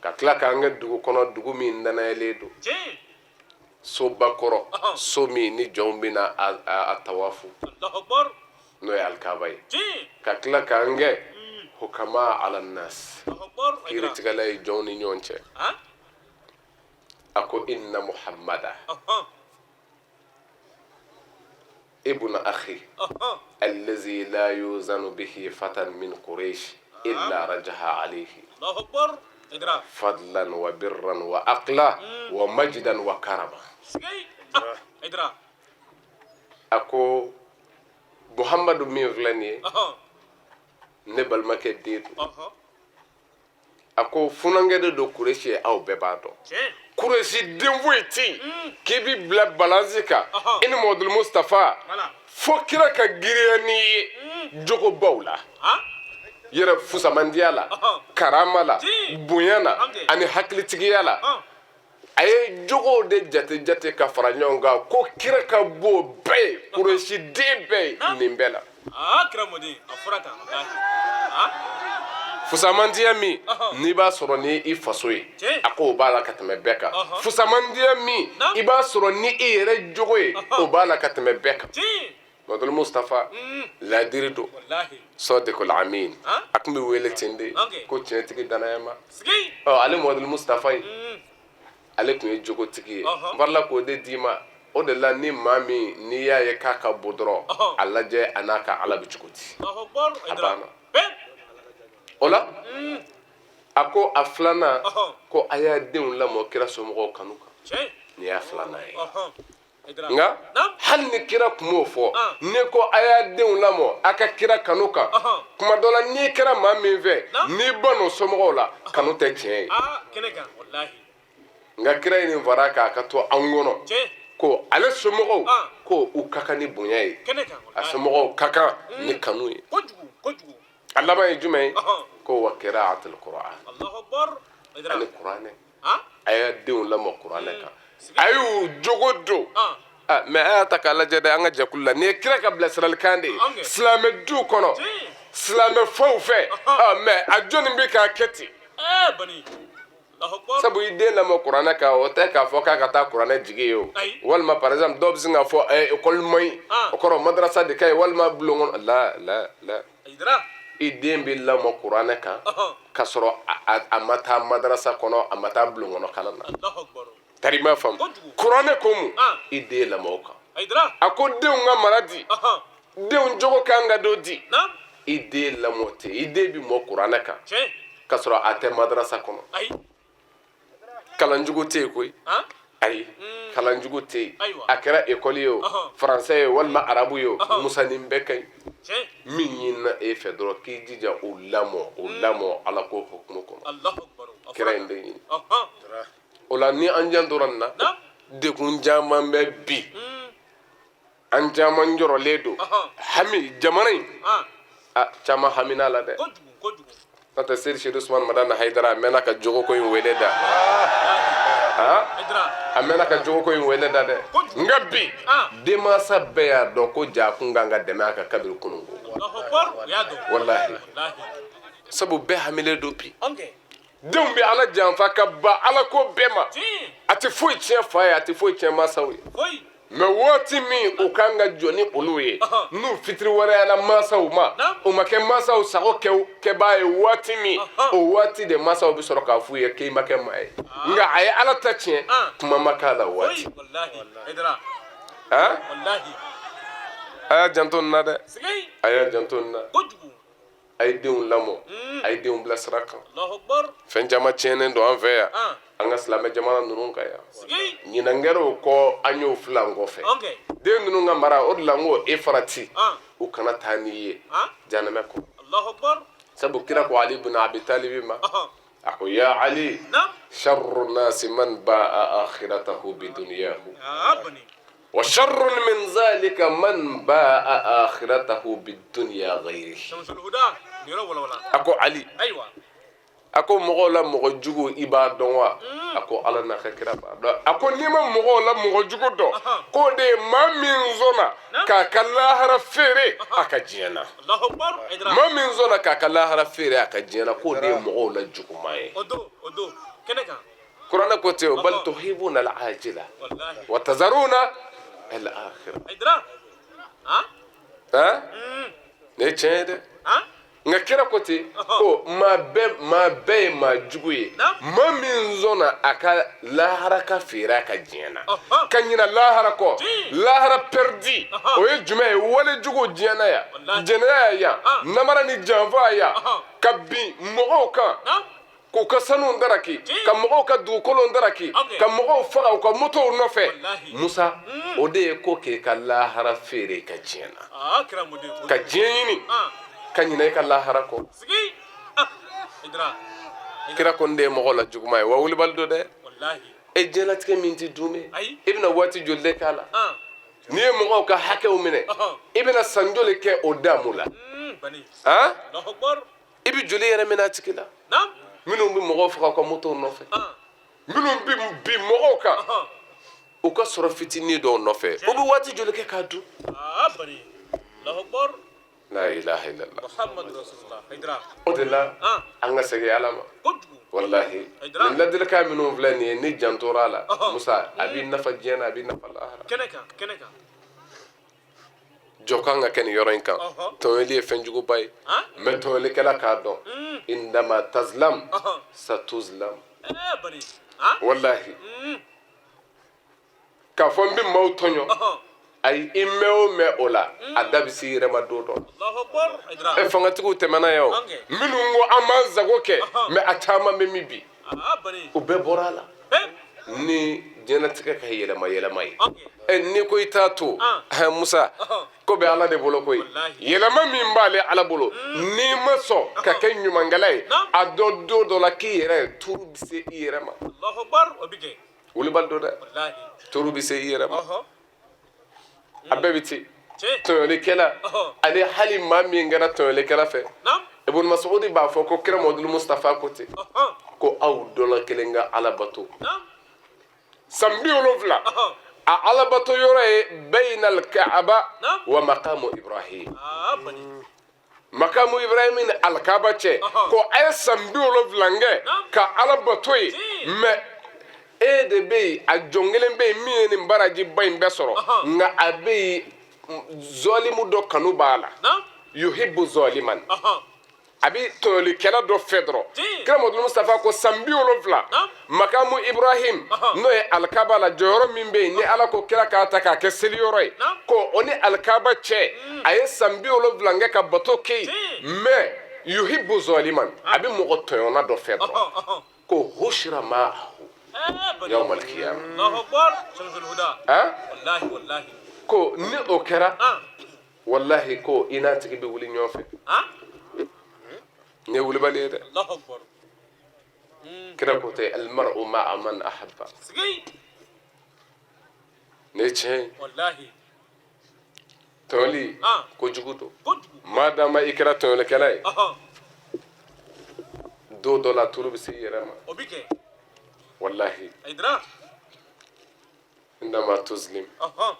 S8: ka tila k'an kɛ dugu kɔnɔ, dugu min danayalen don, soba kɔrɔ, so min ni jɔnw bɛna a tawafu, n'o ye alikaba ye, ka tila k'an kɛ hukama ala nas, kiiritigɛla ye jɔnw ni ɲɔgɔn cɛ. A ko inna Muhammada ibn akhi allazi la yuzanu bihi fatan min Quraish illa rajaha alayhi fadlan wa birran wa aqla wa majdan wa karama. A ko Muhammadu min filɛ nin ye, ne balimakɛ den don. A ko funankɛ de don Kuresi ye, aw bɛɛ b'a dɔn Kuresi den foyi tɛ yen k'i b'i bila balansi kan i ni Mamadu Mustafa, fo kira ka girinya n'i ye jogobaw la, yɛrɛ fusamandiya la, karama la, bonya na ani hakilitigiya la. A ye jogow de jate jate ka fara ɲɔgɔn kan ko kira ka bon bɛɛ ye, Kuresi den bɛɛ ye nin bɛɛ la. Fusamandiya min n'i b'a sɔrɔ ni i faso ye, a ko o b'a la ka tɛmɛ bɛɛ kan. Fusamandiya min i b'a sɔrɔ ni i yɛrɛ jogo ye, o b'a la ka tɛmɛ bɛɛ kan. Mamadu Mustafa ladiri don, sɔdikul amin, a tun bɛ wele ten de ko tiɲɛtigi danayama. Ɔ ale Mamadu Mustafa ye, ale tun ye jogotigi ye. N farila k'o de d'i ma. O de la ni maa min n'i y'a ye k'a ka bon dɔrɔn, a lajɛ a n'a ka Ala bɛ cogo di. A banna. O la, a ko a filanan ko a y'a denw lamɔ kira somɔgɔw kanu kan. Nin y'a filanan ye. Nka hali ni kira tun m'o fɔ, ne ko a y'a denw lamɔ a ka kira kanu kan. Kuma dɔ la, n'i kɛra maa min fɛ, n'i ban'o somɔgɔw la, kanu tɛ tiɲɛ ye. Nka kira ye nin fara k'a ka to an kɔnɔ ko ale somɔgɔw ko u ka kan ni bonya ye, a somɔgɔw ka kan ni kanu ye. A laban ye jumɛn ye? Ko wa qira'atul Qur'an, ani kuranɛ. A y'a denw lamɔ kuranɛ kan, a y'u jogo don. Mais a y'a ta k'a lajɛ dɛ, an ka jɛkulu la, nin ye kira ka bilasiralikan de ye silamɛ du kɔnɔ, silamɛ faw fɛ. Mais a jɔnni bɛ k'a kɛ ten? Sabu i den lamɔ kuranɛ kan, o tɛ k'a fɔ k'a ka taa kuranɛ jigi ye o. Walima par exemple, dɔw bɛ sin k'a fɔ école man ɲi, o kɔrɔ madrasa de ka ɲi, walima bulon kɔnɔ. La la la, i den bɛ lamɔ kuranɛ kan k'a sɔrɔ a ma taa madrasa kɔnɔ, a ma taa bulon kɔnɔ kalan na. Tari i m'a faamu? Kuranɛ ko mun? I den lamɔ o kan. A ko denw ka mara di, denw jogo kan ka don di, i den lamɔ ten. I den bɛ mɔ kuranɛ kan k'a sɔrɔ a tɛ madrasa kɔnɔ. Kalanjugu tɛ yen koyi. Ayi, kalanjugu tɛ yen. A kɛra ekɔli ye o, faransɛ ye walima arabu ye o, Musa, nin bɛɛ ka ɲi. Min ɲinina e fɛ dɔrɔn, k'i jija o lamɔ, o lamɔ Ala ko hukumu kɔnɔ. Kira in de ɲini o la. Ni an jantora nin na, degun caman bɛ bi, an caman jɔrɔlen don hami jamana in, a caman hamina la dɛ. N'o tɛ, Seyidi Sedu Usumani Madani Hayidara, a mɛnna ka jogoko in wele da, a mɛnna ka jogoko in wele da dɛ. Nka bi, denmansa bɛɛ y'a dɔn ko ja kun kan ka dɛmɛ a kan kabiri kununko, walahi. Sabu bɛɛ hamilen don bi. Denw bɛ Ala janfa ka ban Ala ko bɛɛ ma. A tɛ foyi tiɲɛ fa ye, a tɛ foyi tiɲɛ mansaw ye. Mais waati min u kan ka jɔ ni olu ye, n'u fitiriwaleyala mansaw ma, u ma kɛ mansaw sago kɛbaa ye waati min, o waati de mansaw bɛ sɔrɔ k'a f'u ye k'i ma kɛ maa ye. Nka a ye Ala ta tiɲɛ, kuma ma k'a la waati. A y'a janto nin na dɛ, a y'a janto nin na. A ye denw lamɔ, a ye denw bila sira kan. Fɛn caman tiɲɛnen don an fɛ yan, an ka silamɛ jamana ninnu kan yan. Ɲinan kɛra o kɔ, an y'o filan kɔfɛ. Den ninnu ka mara, o de la n ko e farati, u kana taa n'i ye janɛmɛ kɔnɔ. Sabu kira ko Ali ibn Abi Talibi ma, a ko ya Ali, sharru nasi man ba'a akhiratahu bi dunyahu, wa sharrun min zalika man ba'a akhiratahu bidunya ghayrihi. A ko Ali, a ko mɔgɔw la mɔgɔ jugu, i b'a dɔn wa? A ko Ala n'a ka kira b'a dɔn. A ko n'i ma mɔgɔw la mɔgɔ jugu dɔn, k'o de ye maa min sɔnna k'a ka lahara feere a ka diɲɛ na. Maa min sɔnna k'a ka lahara feere a ka diɲɛ na, k'o de ye mɔgɔw la juguman ye. Kuranɛ ko ten o, bal tuhibuna al-ajila wa tazaruna al-akhirah. Nin ye tiɲɛ ye dɛ. Nka kira ko ten ko maa bɛɛ ye maa jugu ye, maa min sɔnna a ka lahara ka feere a ka diɲɛ na, ka ɲina lahara kɔ. Lahara pɛridi, o ye jumɛn ye? Wale jugu diɲɛ na yan, jɛnɛya yan, namara ni janfa yan, ka bin mɔgɔw kan k'u ka sanu daraki, ka mɔgɔw ka dugukolo daraki, ka mɔgɔw faga u ka motow nɔfɛ. Musa, o de ye ko k'e ka lahara feere i ka diɲɛ na, ka diɲɛ ɲini ka ɲinɛ i ka lahara kɔ. Kira ko nin de ye mɔgɔ la juguman ye. Wa wulibali don dɛ. E diɲɛlatigɛ min tɛ duumɛ, i bɛna waati joli de k'a la? N'i ye mɔgɔw ka hakɛw minɛ, i bɛna san joli kɛ o damu la? I bɛ joli yɛrɛ minɛ a tigi la? Minnu bɛ mɔgɔw faga u ka motow nɔfɛ, minnu bɛ bin mɔgɔw kan u ka sɔrɔ fitinin dɔw nɔfɛ, u bɛ waati joli kɛ k'a dun? La ilaha illallah. O de la, an ka segin Ala ma. Walahi, nin ladilikan minnu filɛ nin ye, ni jantora a la, Musa, a b'i nafa diɲɛ na, a b'i nafa lahara. Jɔ kan ka kɛ nin yɔrɔ in kan. Tɔɲɔli ye fɛn juguba ye, mais tɔɲɔlikɛla k'a dɔn, indama tazlam satuzlam. Walahi, k'a fɔ n bɛ maaw tɔɲɔ. Ayi, i mɛn o mɛn o la, a da bɛ se i yɛrɛ ma don dɔ.
S9: Allahu akbar, Aidara.
S8: Ɛ, fangatigiw tɛmɛna yan o, minnu ko an b'an sago kɛ, mais a caman bɛ min bi,
S9: Ah, bari.
S8: u bɛɛ bɔra a la.
S9: Bɛɛ.
S8: Ni diɲɛlatigɛ ka yɛlɛma yɛlɛma ye,
S9: Ok.
S8: ɛ, n'i ko i t'a to, ɛ, Musa, ko bɛ Ala de bolo koyi.
S9: Walahi.
S8: Yɛlɛma min b'ale Ala bolo, n'i ma sɔn ka kɛ ɲumankɛla ye,
S9: Naam.
S8: a dɔn don dɔ la k'i yɛrɛ turu bɛ se i yɛrɛ ma.
S9: Allahu akbar, o bɛ kɛ.
S8: Wulibali don dɛ.
S9: Walahi.
S8: Turu bɛ se i yɛrɛ ma. A bɛɛ bɛ ten.
S9: Tiɲɛ.
S8: Tɔɲɔlikɛla ani hali maa min kɛra tɔɲɔlikɛla fɛ,
S9: Naam.
S8: Ibn Mas'ud b'a fɔ ko kira Muhamadu Mustafa ko ten ko aw dɔ la kelen ka Ala bato
S9: Naam.
S8: san 70, a alabato yɔrɔ ye bayna alkaaba
S9: Naam.
S8: wa maqamu Ibrahim.
S9: Ah, bari.
S8: Makamu Ibrahim ni alikaba cɛ, ko a ye san 70 kɛ
S9: Naam.
S8: ka Ala bato yen, mais e de bɛ yen, a jɔn kelen bɛ yen min ye nin barajiba in bɛɛ sɔrɔ, nka a bɛ yen, zɔlimu dɔ kanu b'a la.
S9: Naam.
S8: Yuhibbu zɔliman,
S9: Ɔhɔn.
S8: a bɛ tɔɲɔlikɛla dɔ fɛ dɔrɔn.
S9: Tiɲɛ.
S8: Kira Muhamadu Mustafa ko san 70,
S9: Naam.
S8: makamu Ibrahim,
S9: Ɔhɔn.
S8: n'o ye alikaba la jɔyɔrɔ min bɛ yen ni Ala ko kira k'a ta k'a kɛ seliyɔrɔ ye,
S9: Naam.
S8: ko o ni alikaba cɛ, a ye san 70 kɛ ka bato kɛ yen,
S9: Tiɲɛ.
S8: mais yuhibbu zɔliman, a bɛ mɔgɔ tɔɲɔna dɔ fɛ dɔrɔn,
S9: Ɔhɔn, ɔhɔn.
S8: ko hushira ma'ahu
S9: Eh, bari.
S8: yawmal qiyamah.
S9: Allahu akbar, Shamsul Huda.
S8: Han?
S9: Wallahi, wallahi.
S8: Ko ni o kɛra,
S9: Ah.
S8: wallahi, ko i n'a tigi bɛ wuli ɲɔgɔn fɛ.
S9: Ah.
S8: Nin ye wulibali ye dɛ.
S9: Allahu akbar.
S8: Kira ko tɛ almar'u ma'a man ahabba.
S9: Sigi.
S8: Nin ye tiɲɛ ye.
S9: Wallahi.
S8: Tɔɲɔli
S9: Ah.
S8: kojugu don.
S9: Kojugu.
S8: Madama i kɛra tɔɲɔlikɛla ye,
S9: Ɔhɔn.
S8: don dɔ la turu bɛ se i yɛrɛ ma.
S9: O bɛ kɛ.
S8: Wallahi.
S9: Aidara.
S8: Indama tuzlim
S9: Ɔhɔn.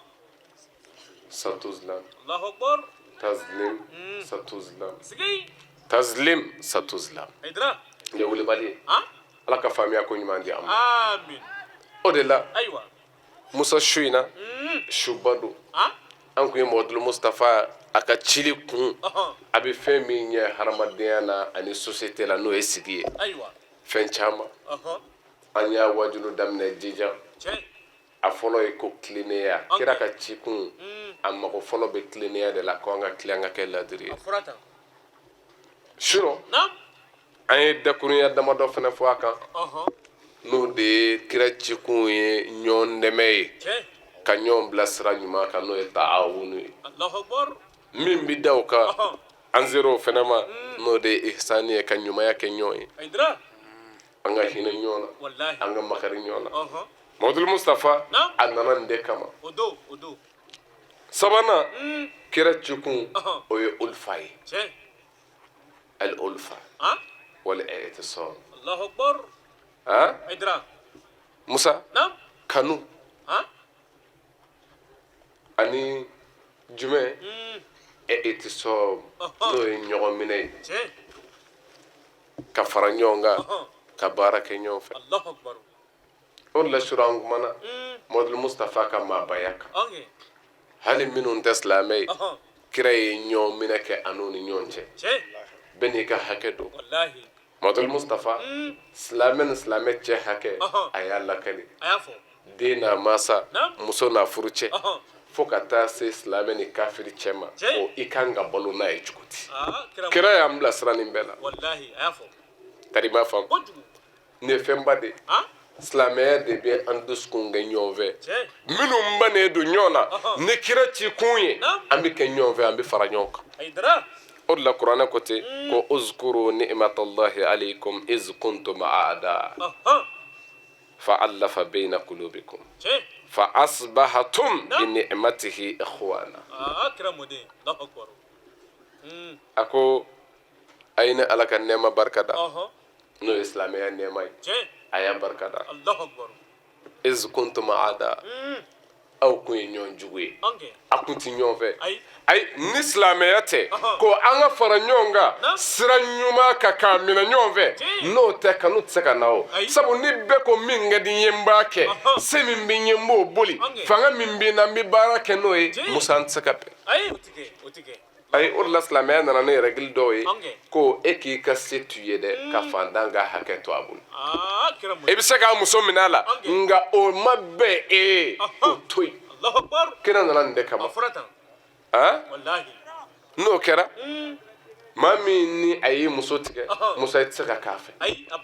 S8: satuzlam.
S9: Allahu akbar.
S8: Tazlim satuzlam.
S9: Sigi.
S8: Tazlim satuzlam.
S9: Aidara.
S8: Nin ye wulibali ye.
S9: Ah.
S8: Ala ka faamuya ko ɲuman di an ma.
S9: Amin.
S8: O de la,
S9: Ayiwa.
S8: Musa, su in na, suba don.
S9: Ah.
S8: An kun ye Mɔdulu Mustafa a ka cili kun,
S9: Ɔhɔn.
S8: a bɛ fɛn min ɲɛ hadamadenya na ani société la, n'o ye sigi ye.
S9: Ayiwa.
S8: Fɛn caman,
S9: Ɔhɔn.
S8: an y'a wajulu daminɛ jija.
S9: Tiɲɛ.
S8: A fɔlɔ ye ko tilennenya.
S9: Ok.
S8: Kira ka cikun, a mago fɔlɔ bɛ tilennenya de la, ko an ka tilen, an ka kɛ ladiri ye.
S9: A fɔra tan.
S8: Surɔ,
S9: Naam.
S8: an ye dakurunya damadɔ fana fɔ a kan,
S9: Ɔhɔn.
S8: n'o de ye kira cikun ye ɲɔgɔn dɛmɛ ye,
S9: Tiɲɛ.
S8: ka ɲɔgɔn bila sira ɲuman kan, n'o ye taawunu ye.
S9: Allahu akbar.
S8: Min bɛ da o kan,
S9: Ɔhɔn.
S8: an sera o fana ma, n'o de ye ihsani ye, ka ɲumanya kɛ ɲɔgɔn ye,
S9: Aidara.
S8: an ka hinɛ ɲɔgɔn na,
S9: Wallahi.
S8: an ka makari ɲɔgɔn na.
S9: Ɔhɔn.
S8: Mamadu Mustafa,
S9: Naam.
S8: a nana nin de kama.
S9: O don, o don.
S8: Sabanan, kira cikun,
S9: Ɔhɔn.
S8: o ye ulfa ye.
S9: Tiɲɛ.
S8: Al ulfa
S9: Ah.
S8: wal i'tisam.
S9: Allahu akbar.
S8: Han?
S9: Aidara.
S8: Musa,
S9: Naam.
S8: kanu
S9: Ah.
S8: ani jumɛn? I'tisam,
S9: Ɔhɔn.
S8: n'o ye ɲɔgɔn minɛ ye,
S9: Tiɲɛ.
S8: ka fara ɲɔgɔn kan,
S9: Ɔhɔn.
S8: ka baara kɛ ɲɔgɔn fɛ.
S9: Allahu akbar.
S8: O de la, sura, an kumana Mamadu Mustafa ka maabaya kan.
S9: Ok.
S8: Hali minnu tɛ silamɛ ye,
S9: Ɔhɔn.
S8: kira ye ɲɔgɔn minɛ kɛ a n'u ni ɲɔgɔn cɛ.
S9: Tiɲɛ.
S8: Bɛɛ n'i ka hakɛ don.
S9: Wallahi.
S8: Mamadu Mustafa, silamɛ ni silamɛ cɛ hakɛ,
S9: Ɔhɔn.
S8: a y'a lakali.
S9: A y'a fɔ.
S8: Den n'a mansa,
S9: Naam.
S8: muso n'a furu cɛ,
S9: Ɔhɔn.
S8: fo ka taa se silamɛ ni kafiri cɛ ma,
S9: Tiɲɛ.
S8: ko i kan ka balo n'a ye cogo di.
S9: Ah, kira.
S8: Kira y'an bilasira nin bɛɛ la.
S9: Wallahi, a y'a fɔ.
S8: Tari i m'a faamu.
S9: Kojugu.
S8: Nin ye fɛnba de ye.
S9: Ah.
S8: Silamɛya de bɛ an dusukun kɛ ɲɔgɔn fɛ.
S9: Tiɲɛ.
S8: Minnu bannen don ɲɔgɔn na,
S9: Ɔhɔn.
S8: ni kira ci kun ye,
S9: Naam.
S8: an bɛ kɛ ɲɔgɔn fɛ, an bɛ fara ɲɔgɔn kan.
S9: Aidara.
S8: O de la, kuranɛ ko ten ko uzkuru ni'matallahi alaykum iz kuntum aada
S9: Ɔhɔn.
S8: fa allafa bayna qulubikum
S9: Tiɲɛ.
S8: fa asbahatum
S9: Naam.
S8: bi ni'matihi ikhwana.
S9: Ah, kira mɔden. Allahu akbar.
S8: A ko a ye ne Ala ka nɛɛma barika da,
S9: Ɔhɔn.
S8: n'o ye silamɛya nɛɛma ye,
S9: Tiɲɛ.
S8: a y'a barika da.
S9: Allahu akbar.
S8: Iz kuntum aada, aw kun ye ɲɔgɔn jugu ye,
S9: Ok.
S8: a kun ti ɲɔgɔn fɛ.
S9: Ayi.
S8: Ayi, ni silamɛya tɛ,
S9: Ɔhɔn.
S8: ko an ka fara ɲɔgɔn kan
S9: Naam.
S8: sira ɲuman kan k'a minɛ ɲɔgɔn fɛ,
S9: Tiɲɛ.
S8: n'o tɛ, kanu tɛ se ka na o.
S9: Ayi.
S8: Sabu ni bɛɛ ko min ka di n ye n b'a kɛ,
S9: Ɔhɔn.
S8: se min bɛ n ye n b'o boli,
S9: Ok.
S8: fanga min bɛ n na n bɛ baara kɛ n'o ye,
S9: Tiɲɛ.
S8: Musa, an tɛ se ka bɛn.
S9: Ayi, o ti kɛ, o ti kɛ.
S8: Ayi, o de la silamɛya nana ni règle dɔw ye,
S9: Ok.
S8: ko e k'i ka se t'u ye dɛ, ka fantan ka hakɛ to a bolo.
S9: Ah, kira
S8: I
S9: mɔden.
S8: bɛ se k'a muso minɛ a la,
S9: Ok.
S8: nka o ma bɛn e ye, o to yen. Kira nana nin de kama. N'o kɛra maa min ni a y'i muso tigɛ, Musa, i tɛ se ka k'a fɛ.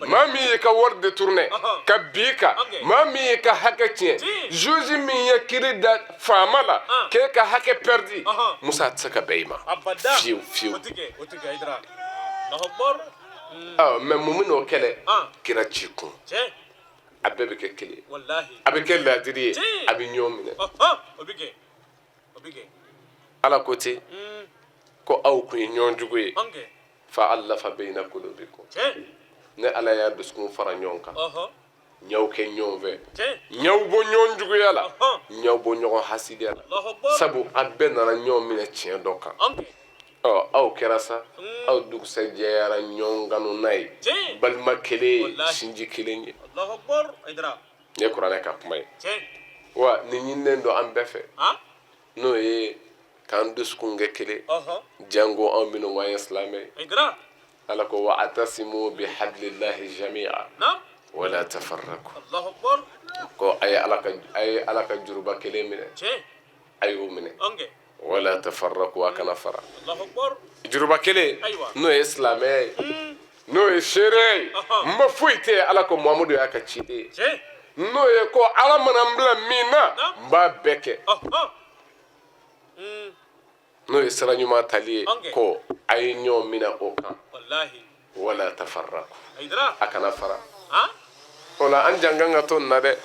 S8: Maa min y'i ka wari détourné ka bin i kan, maa min y'i ka hakɛ tiɲɛ, juge min ye kiiri da faama la k'e ka hakɛ perdu, Musa, a tɛ se ka bɛn i ma fiyewu fiyewu. Mais mun bɛ n'o kɛlɛ? Kira ci kun, a bɛɛ bɛ kɛ kelen, a bɛ kɛ laadiri ye, a bɛ ɲɔgɔn minɛ. Ala ko ten ko aw kun ye ɲɔgɔn jugu ye, fa allafa bayna kulubikum, ne Ala y'a dusukun fara ɲɔgɔn kan, n y'aw kɛ ɲɔgɔn fɛ, n y'aw bɔ ɲɔgɔn juguya la, n y'aw bɔ ɲɔgɔn hasidiya la, sabu a bɛɛ nana ɲɔgɔn minɛ tiɲɛ dɔ kan. Ɔ, aw kɛra sa, aw dugusɛjɛyara ɲɔgɔn kanu n'a ye, balima kelen ye, sinji kelen ye. Nin ye kuranɛ ka kuma ye. Wa nin ɲininen don an bɛɛ fɛ, n'o ye k'an dusukun kɛ kelen, janko anw minnu ko an ye silamɛ ye. Ala ko wa atasimu bi hablillahi jami'a wala tafarraku, ko a ye Ala ka juruba kelen minɛ, a y'o minɛ, wala tafarraku, a kana fara. Juruba kelen, n'o ye silamɛya ye, n'o ye seereya ye, n ma foyi tɛ yen, Ala ko Muhamadu y'a ka ciden ye, n'o ye ko Ala mana n bila min na, n b'a bɛɛ kɛ, n'o ye sira ɲuman tali ye, ko a ye ɲɔgɔn minɛ o kan, wala tafarraku, a kana fara. O la an jan kan ka to nin na dɛ,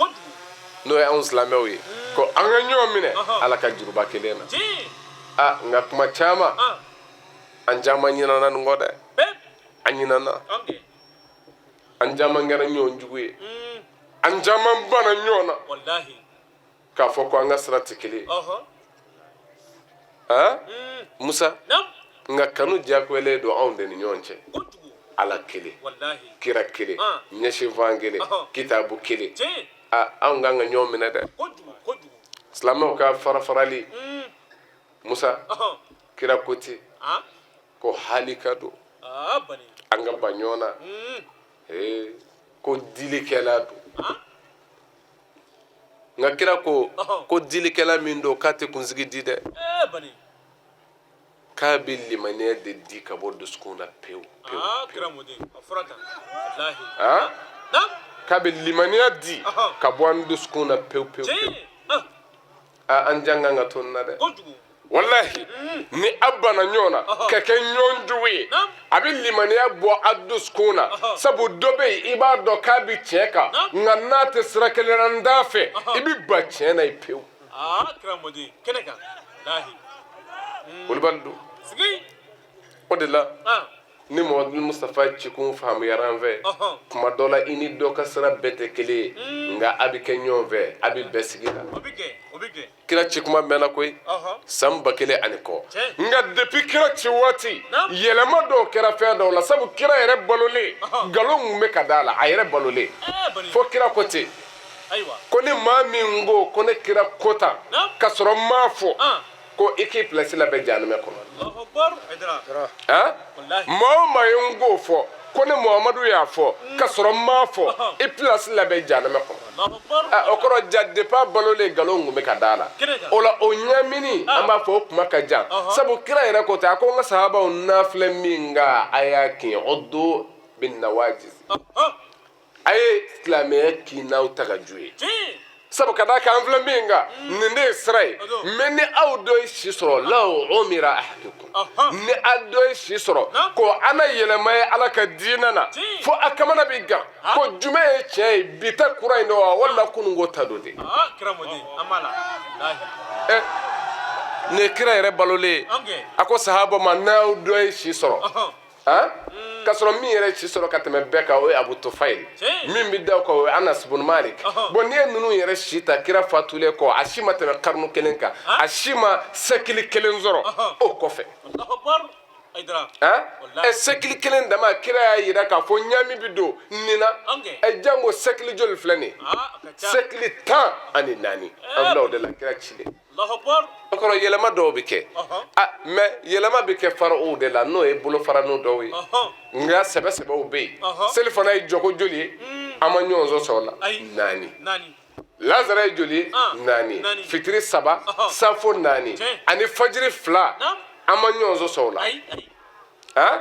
S8: n'o ye anw silamɛw ye, ko an ka ɲɔgɔn minɛ Ala ka juruba kelen na. A nka kuma caman, an caman ɲinana nin kɔ dɛ, an ɲinana, an caman kɛra ɲɔgɔn jugu ye, an caman banna ɲɔgɔn na k'a fɔ ko an ka sira tɛ kelen ye. Musa, nka kanu diyagoyalen don anw de ni ɲɔgɔn cɛ. Ala kelen, kira kelen, ɲɛsinfan kelen, kitabu kelen, anw kan ka ɲɔgɔn minɛ dɛ. Silamɛw ka farafarali, Musa, kira ko ten ko halika don, an ka ban ɲɔgɔn na, ko dilikɛla don. Nka kira ko ko dilikɛla min don, k'a tɛ kunsigi di dɛ, k'a bɛ limaniya de di ka bɔ dusukun na pewu pewu, k'a bɛ limaniya di ka bɔ an dusukun na pewu pewu pewu. An jan kan ka to nin na dɛ. Walahi, ni a banna ɲɔgɔn na ka kɛ ɲɔgɔn jugu ye, a bɛ limaniya bɔ a dusukun na, sabu dɔ bɛ yen, i b'a dɔn k'a bɛ tiɲɛ kan, nka n'a tɛ sira kelen na, n t'a fɛ, i bɛ ban tiɲɛ na yen pewu. Kulubali don. O de la ni Mamadu Mustafa cikun faamuyara an fɛ, kuma dɔ la i ni dɔ ka sira bɛɛ tɛ kelen ye, nka a bɛ kɛ ɲɔgɔn fɛ, a bɛ bɛn sigi la. Kira ci kuma mɛnna koyi, san 1000 ani kɔ. Nka depuis kira ci waati, yɛlɛma dɔw kɛra fɛn dɔw la, sabu kira yɛrɛ balolen, nkalon tun bɛ ka da a la, a yɛrɛ balolen. Fo kira ko ten ko ni maa min ko ko ne kira ko tan ka sɔrɔ n m'a fɔ, ko i k'i pilasi labɛn jahanamɛ kɔnɔ. Maa o maa ye n k'o fɔ ko ne Muhamadu y'a fɔ ka sɔrɔ n m'a fɔ, i pilasi labɛn jahanamɛ kɔnɔ. O kɔrɔ ja depuis a balolen, nkalon tun bɛ ka da a la. O la o ɲamini, an b'a fɔ o kuma ka jan, sabu kira yɛrɛ ko ten, a ko n ka sahabaw, n'a filɛ min kan, a y'a kin, uddu bin nawajiz, a ye silamɛya kin n'aw tagaju ye, sabu ka d'a kan an filɛ min kan, nin de ye sira ye. Mais ni aw dɔ ye si sɔrɔ, law umira ahadukum, ni aw dɔ ye si sɔrɔ ko an na yɛlɛma ye Ala ka diinɛ na, fo a kamana bɛ gan ko jumɛn ye tiɲɛ ye, bi ta kura in don wa, walima kununko ta don de? Nin ye kira yɛrɛ balolen ye, a ko sahaba ma, n'aw dɔ ye si sɔrɔ, ka sɔrɔ min yɛrɛ si sɔrɔ ka tɛmɛ bɛɛ kan, o ye Abu Tufayil, min bɛ da o kan, o ye Anas bun Malik. Bon, n'i ye ninnu yɛrɛ si ta, kira fatulen kɔ, a si ma tɛmɛ karunu kelen kan, a si ma sɛkili kelen sɔrɔ o kɔfɛ. Ɛ, sɛkili kelen dama, kira y'a yira k'a fɔ ɲaami bɛ don nin na. Ɛ, janko sɛkili joli filɛ nin ye? Sɛkili 14, an filɛ o de la kira cilen. O kɔrɔ yɛlɛma dɔw bɛ kɛ, mais yɛlɛma bɛ kɛ faraw de la, n'o ye bolofaranin dɔw ye, nka sɛbɛ sɛbɛw bɛ yen. Seli fana ye jɔko joli ye? An ma ɲɔgɔn sɔsɔ o la, naani. Lazara ye joli ye? Naani. Fitiri saba, safo naani ani fajiri fila. An ma ɲɔgɔn sɔsɔ o la. Han,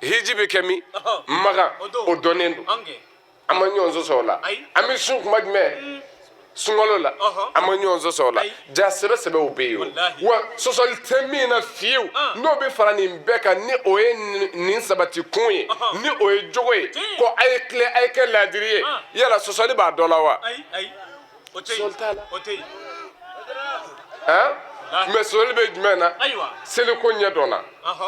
S8: hiji bɛ kɛ min? Makan. O dɔnnen don, an ma ɲɔgɔn sɔsɔ o la. An bɛ sun kuma jumɛn sunkalo la? An ma ɲɔgɔn sɔsɔ o la. Ja sɛbɛ sɛbɛw bɛ yen o wa, sɔsɔli tɛ min na fiyewu, n'o bɛ fara nin bɛɛ kan, ni o ye nin sabati kun ye, ni o ye jogo ye ko a ye tilen, a ye kɛ laadiri ye. Yala sɔsɔli b'a dɔ la wa? Sɔsɔli t'a la. Mais sɔsɔli bɛ jumɛn na? Seliko ɲɛ dɔnna,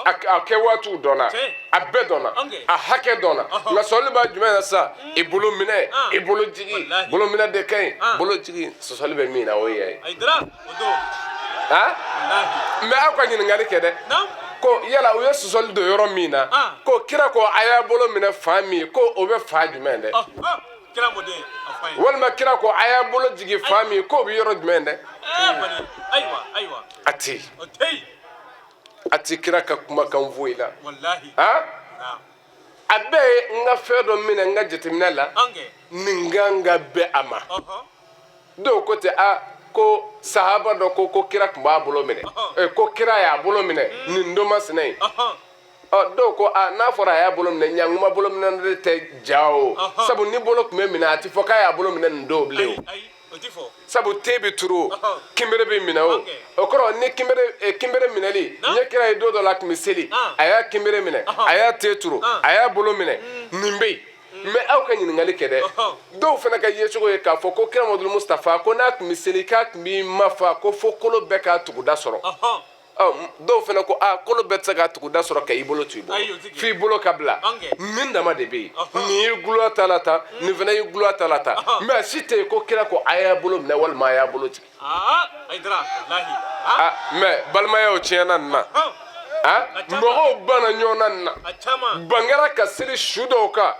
S8: a kɛ waatiw dɔnna, a bɛɛ dɔnna, a hakɛ dɔnna. Nka sɔsɔli b'a jumɛn na sisan? I bolo minɛ, i bolo jigin, bolo minɛ de ka ɲi, bolo jigin, sɔsɔli bɛ min na, o ye yan ye. Mais aw ka ɲininkali kɛ dɛ, ko yala u ye sɔsɔli don yɔrɔ min na, ko kira ko a y'a bolo minɛ fan min, ko o bɛ fan jumɛn dɛ? Walima kira ko a y'a bolo jigin fan min, k'o bɛ yɔrɔ jumɛn dɛ? A tɛ a tɛ kira ka kumakan foyi la. A bɛɛ ye n ka fɛn dɔ minɛ n ka jateminɛ la, nin kan ka bɛn a ma. Dɔw ko ten, a ko sahaba dɔ ko kira tun b'a bolo minɛ, ko kira y'a bolo minɛ nin don masina ye. Ɔ, dɔw ko a n'a fɔra a y'a bolo minɛ, ɲankuma bolo minɛ de tɛ ja o, sabu ni bolo tun bɛ minɛ, a tɛ fɔ k'a y'a bolo minɛ nin don bilen o, sabu te bɛ turu o, kinbere bɛ minɛ o. O kɔrɔ ni kinbere minɛli n ye kira ye don dɔ la, a tun bɛ seli, a y'a kinbere minɛ, a y'a te turu, a y'a bolo minɛ, nin bɛ yen. Mais aw ka ɲininkali kɛ dɛ, dɔw fana ka yecogo ye k'a fɔ ko kira Mamadu Mustafa ko n'a tun bɛ seli, k'a tun b'i mafa ko fo kolo bɛɛ k'a tuguda sɔrɔ. Dɔw fana ko aa, kolo bɛɛ tɛ se k'a tuguda sɔrɔ ka i bolo to i bolo, f'i bolo ka bila. Nin dama de bɛ yen, nin y'i gulo ta la tan, nin fana y'i gulo ta la tan, mais a si tɛ yen ko kira ko a y'a bolo minɛ walima a y'a bolo jigin. Mais balimayaw tiɲɛna nin na, mɔgɔw banna ɲɔgɔn na nin na, ban kɛra ka seli su dɔw kan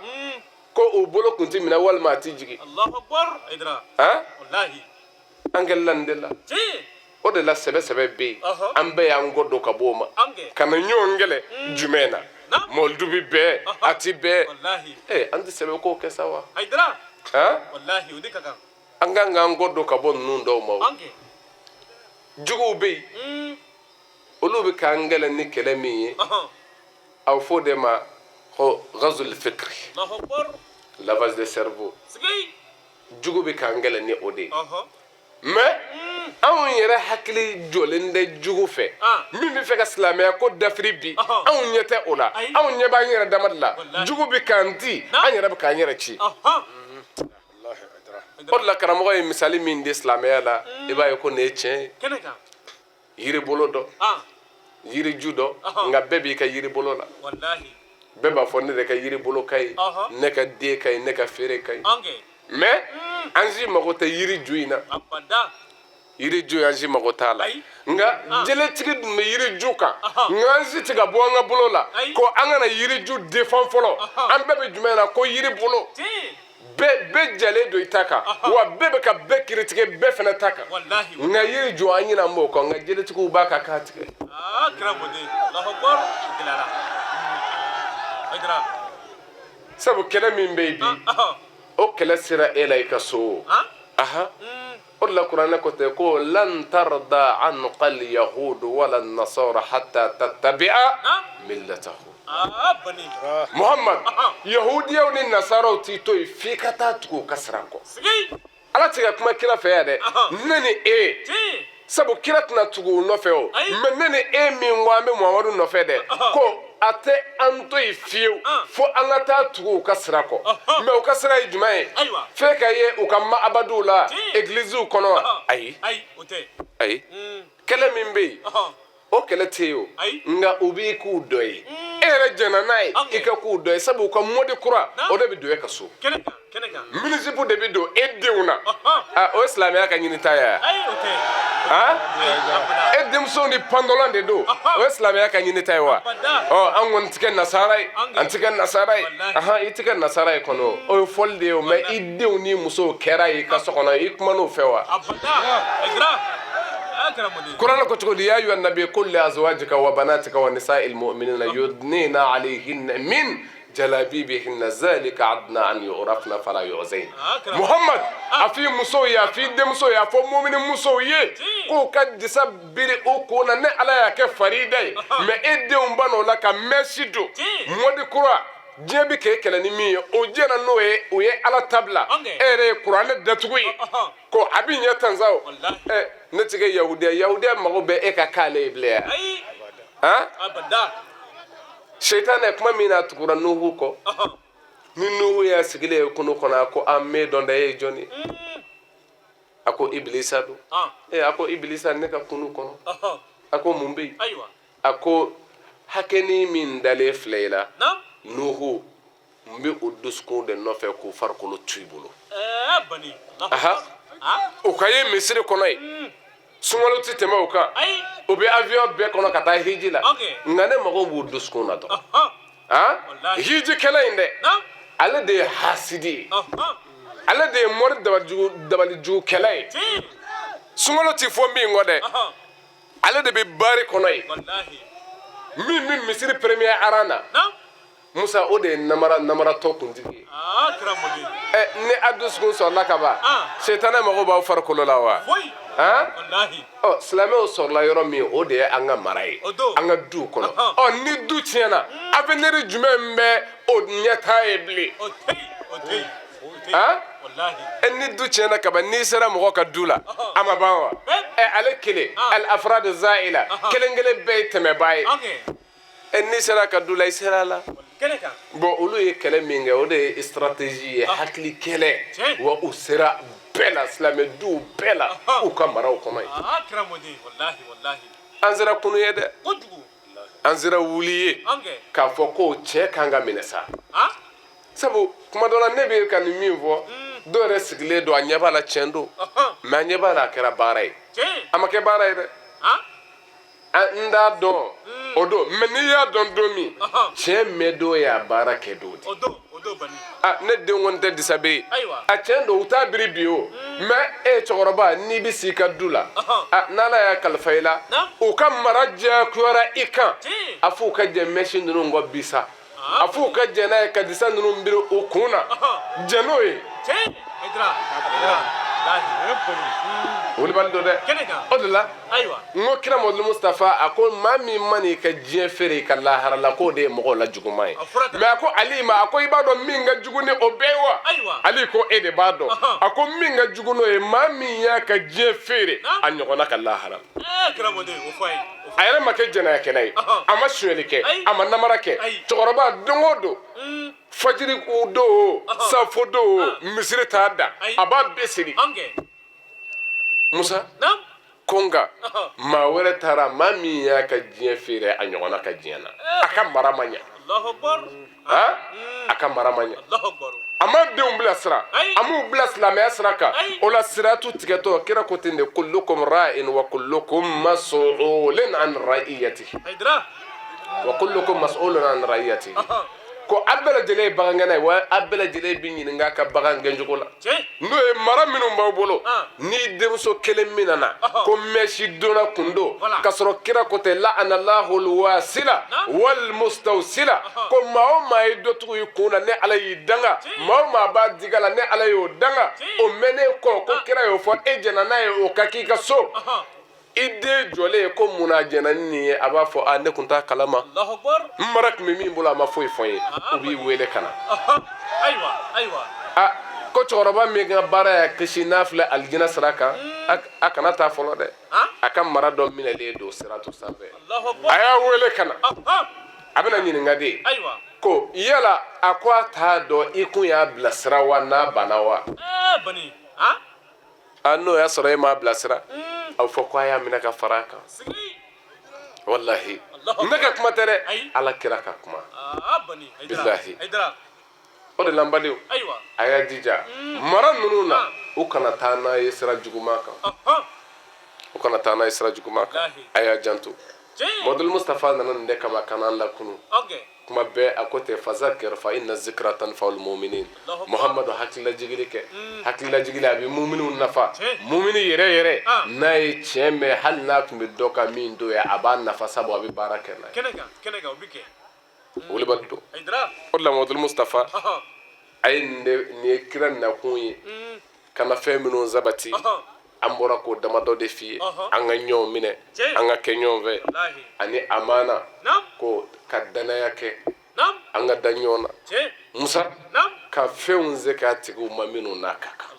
S8: ko o bolo kun tɛ minɛ walima a tɛ jigin. An kɛlɛla nin de la. O de la sɛbɛ sɛbɛ bɛ yen, an bɛɛ y'an kɔ don ka bɔ o ma ka na ɲɔgɔn kɛlɛ jumɛn na? Mɔlidu bɛ bɛn, a tɛ bɛn, an tɛ sɛbɛ ko kɛ sa wa? An kan k'an kɔ don ka bɔ ninnu dɔw ma. Juguw bɛ yen, olu bɛ k'an kɛlɛ ni kɛlɛ min ye, a bɛ fɔ o de ma ko ghazul fikri, lavage de cerveau. Jugu bɛ k'an kɛlɛ ni o de ye, mais anw yɛrɛ hakili jɔlen tɛ jugu fɛ min bɛ fɛ ka silamɛya ko dafiri bi. Anw ɲɛ tɛ o la, anw ɲɛ b'an yɛrɛ dama de la. Jugu bɛ k'an ci, an yɛrɛ bɛ k'an yɛrɛ ci. O de la karamɔgɔ ye misali min di silamɛya la, i b'a ye ko nin ye tiɲɛ ye. Yiri bolo dɔ, yiriju dɔ, nka bɛɛ b'i ka yiri bolo la. Bɛɛ b'a fɔ ne de ka yiri bolo ka ɲi, ne ka den ka ɲi, ne ka feere ka ɲi. Mais an si mago tɛ yiri ju in na, yiri ju an si mago t'a la. Nka jeletigi dun bɛ yiri ju kan, nka an si tɛ ka bɔ an ka bolo la ko an kana yiri ju défend fɔlɔ. An bɛɛ bɛ jumɛn na? Ko yiri bolo. Bɛɛ jalen don i ta kan wa, bɛɛ bɛ ka bɛɛ kiritigɛ bɛɛ fana ta kan. Nka yiri ju, an ɲinɛ b'o kɔ, nka jeletigiw b'a kan k'a tigɛ. Sabu kɛlɛ min bɛ yen bi, o kɛlɛ sera e la i ka so. Aha, o de la kuranɛ ko tɛ ko lan tarda ankal yahudu wala nasara hatta tattabi'a millatahum. Muhammad, yahudiyaw ni nasaraw t'i to yen f'i ka taa tugu u ka sira kɔ. Ala tɛ ka kuma kira fɛ yan dɛ, ne ni e. Sabu kira tɛna tugu u nɔfɛ o, mais ne ni e min ko an bɛ Muhamadu nɔfɛ dɛ, ko a tɛ an to yen fiyewu fo an ka taa tugu u ka sira kɔ. Mais u ka sira ye jumɛn ye? F'e ka ye u ka maabaduw la, egiliziw kɔnɔ? Ayi, ayi. Kɛlɛ min bɛ yen, o kɛlɛ tɛ yen o, nka u b'i k'u dɔ ye. E yɛrɛ jɛnna n'a ye i ka k'u dɔ ye, sabu u ka mode kura o de bɛ don e ka so, mini-jupe de bɛ don e denw na. O ye silamɛya ka ɲinita ye? E denmusow ni pantalon de don, o ye silamɛya ka ɲinita ye wa? Ɔ, an kɔni tɛ kɛ nasara ye, an tɛ kɛ nasara ye. Ahan, i tɛ kɛ nasara ye kɔni, o ye fɔli de ye o, mais i denw ni musow kɛra i ka so kɔnɔ, i kuman'o fɛ wa? Kuranɛ ko cogo di? Ya ayuha nabi qul li azwajika wa banatika wa nisa'il mu'minina yudnina alayhinna min. jalabibihinna zalika adna an yu'rafna fala yu'zain. Muhammad, a f'i musow ye, a f'i denmusow ye, a fɔ mumini musow ye k'u ka disa biri u kun na. Ne Ala y'a kɛ farida ye, mais e denw ban'o la ka mèche don, mode kura diɲɛ bɛ k'e kɛlɛ ni min ye, o jɛna n'o ye, o ye Ala ta bila. E yɛrɛ ye kuranɛ datugu ye ko a bɛ ɲɛ tan sa o. Ɛ, ne tɛ kɛ yahudiya, yahudiya mago bɛ e ka k'ale ye bilen yan. Han, seitanɛ kuma min na a tugura Nuhu kɔ, ni Nuhu y'a sigilen ye kunu kɔnɔ, a ko an m'e dɔn dɛ, e ye jɔn ye? A ko Ibilisa don. Ɛ, a ko Ibilisa, ne ka kunu kɔnɔ, a ko mun bɛ yen? A ko hakɛnin min dalen filɛ i la Nuhu, n bɛ o dusukun de nɔfɛ k'u farikolo to i bolo. Aha, o ka ye misiri kɔnɔ yen, sunkalo tɛ tɛmɛ o kan, o bɛ avion bɛɛ kɔnɔ ka taa hiji la, nka ne mago b'u dusukun na dɔrɔn. Han, hijikɛla in dɛ, ale de ye hasidi ye, ale de ye mori dabalijugukɛla ye, sunkalo tɛ fɔ min kɔ dɛ, ale de bɛ bari kɔnɔ yen, min bɛ misiri premier rang na. Musa, o de ye namara namaratɔ kuntigi ye. Ɛ, ni a dusukun sɔrɔla ka ban, setanɛ mago b'aw farikolo la wa? Han, ɔ, silamɛw sɔrɔla yɔrɔ min, o de ye an ka mara ye an ka duw kɔnɔ. Ɔ, ni du tiɲɛna, avenir jumɛn bɛ o ɲɛtaa ye bilen? Han, ni du tiɲɛna kaban, n'i sera mɔgɔ ka du la, a ma ban wa? Ɛ, ale kelen, al afrad zaila, kelen kelen bɛɛ ye tɛmɛbaa ye. Ɛ, n'i sera ka du la, i sera a la. Bon, olu ye kɛlɛ min kɛ, o de ye stratégie ye, hakili kɛlɛ wa. U sera bɛɛ la, silamɛ duw bɛɛ la, u ka maraw kɔnɔ yen. An sera kunu ye dɛ, an sera wuli ye k'a fɔ ko cɛ kan ka minɛ sa. Sabu kuma dɔ la, ne bɛ ka nin min fɔ, dɔw yɛrɛ sigilen don, a ɲɛ b'a la tiɲɛ don, mais a ɲɛ b'a la a kɛra baara ye, a ma kɛ baara ye dɛ. N t'a dɔn o don, mais n'i y'a dɔn don min, tiɲɛ mɛn don ye a baara kɛ don de. A ne den kɔni tɛ disa biri, a tiɲɛ don, u t'a biri bi o. Mais e cɛkɔrɔba, n'i bɛ s'i ka du la, n'Ala y'a kalifa i la, u ka mara diyagoyara i kan, a f'u ka jɛ mèche ninnu kɔ bi sa, a f'u ka jɛ n'a ye ka disa ninnu biri u kun na, jɛ n'o ye. Wulibali don dɛ. O de la n ko kira Mamadu Mustafa, a ko maa min man'i ka diɲɛ feere i ka lahara la, k'o de ye mɔgɔw la juguman ye. Mais a ko Ali ma, a ko i b'a dɔn min ka jugu ni o bɛɛ ye wa? Ali ko e de b'a dɔn. A ko min ka jugu n'o ye, maa min y'a ka diɲɛ feere a ɲɔgɔnna ka lahara. A yɛrɛ ma kɛ jɛnɛyakɛla ye, a ma sonyɛli kɛ, a ma namara kɛ. Cɛkɔrɔba, don o don, fajiri don o, safo don o, misiri t'a da, a b'a bɛɛ seli. Musa ko nka maa wɛrɛ taara, maa min y'a ka diɲɛ feere a ɲɔgɔnna ka diɲɛ na, a ka mara ma ɲɛ, a ka mara ma ɲɛ, a ma denw bilasira, a m'u bila silamɛya sira kan. O la siratu tigɛtɔ, kira ko ten de: kullukum ra'in wa kullukum mas'ulun an ra'iyatihi, wa kullukum mas'ulun an ra'iyatihi. Ko a bɛɛ lajɛlen ye bagangɛnna ye, wa a bɛɛ lajɛlen bɛ ɲininka a ka bagan gɛncogo la, n'o ye mara minnu b'aw bolo. Ni denmuso kelen min nana ko mèche donna kun don, k'a sɔrɔ kira ko tɛ: la'anallahu alwasila wal mustawsila. Ko maa o maa ye dɔ tugu i kun na, ne Ala y'i danga. Maa o maa b'a diga la, ne Ala y'o danga. O mɛnnen kɔ ko kira y'o fɔ, e jɛnna n'a ye o ka k'i ka so, i den jɔlen ye ko mun na a jɛnna ni nin ye? A b'a fɔ a ne tun t'a kalama, n mara tun bɛ min bolo, a ma foyi fɔ n ye. U b'i wele ka na. A ko cɛkɔrɔba min ka baara y'a kisi n'a filɛ alijinɛ sira kan, a kana taa fɔlɔ dɛ, a ka mara dɔ minɛlen don siratu sanfɛ. A y'a wele ka na, a bɛna ɲininka de ko yala a ko a t'a dɔn i kun y'a bilasira wa, n'a banna wa? A n'o y'a sɔrɔ e m'a bilasira, a bɛ fɔ ko a y'a minɛ ka fara a kan. Walahi, ne ka kuma tɛ dɛ, Ala kira ka kuma, bilahi. O de la n badenw, a y'a jija mara ninnu na, u kana taa n'a ye sira juguman kan, u kana taa n'a ye sira juguman kan. A y'a janto, Mamadu Mustafa nana nin de kama ka n'an lakunu. Kuma bɛɛ a ko tɛ: fazakir fa inna zikra tanfaul muminin. Muhamadu, hakililajigili kɛ, hakililajigili a bɛ muminiw nafa. Mumini yɛrɛ yɛrɛ, n'a ye tiɲɛ mɛn, hali n'a tun bɛ dɔ ka min to ye, a b'a nafa, sabu a bɛ baara kɛ n'a ye. Wulibali don. O de la Mamadu Mustafa a ye nin ye kira nakun ye ka na fɛn minnu sabati, an bɔra k'o damadɔ de f'i ye. An ka ɲɔgɔn minɛ, an ka kɛ ɲɔgɔn fɛ, ani amana ko ka danaya kɛ, an ka da ɲɔgɔn na. Musa, ka fɛnw se k'a tigiw ma minnu n'a ka kan,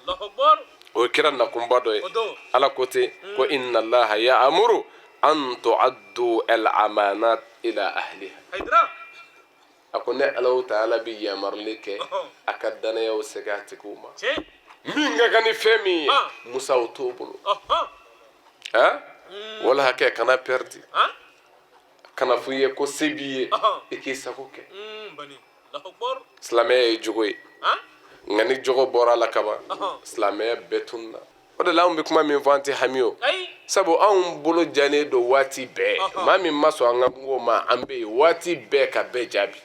S8: o ye kira nakunba dɔ ye. Ala ko ten ko inna allaha ya'muru an tu'addu al amanat ila ahliha. A ko ne Alahu taala bɛ yamaruli kɛ a ka danayaw segin a tigiw ma. Min ka kan ni fɛn min ye, Musa, o t'o bolo. Wala hakɛ kana pɛridi, kana fɔ i ye ko se b'i ye i k'i sago kɛ. Silamɛya ye jogo ye, nka ni jogo bɔra a la kaban, silamɛya bɛɛ tununna. O de la anw bɛ kuma min fɔ, an tɛ hami o, sabu anw bolo jalen don waati bɛɛ. Maa min ma sɔn an ka kungo ma, an bɛ yen waati bɛɛ ka bɛɛ jaabi.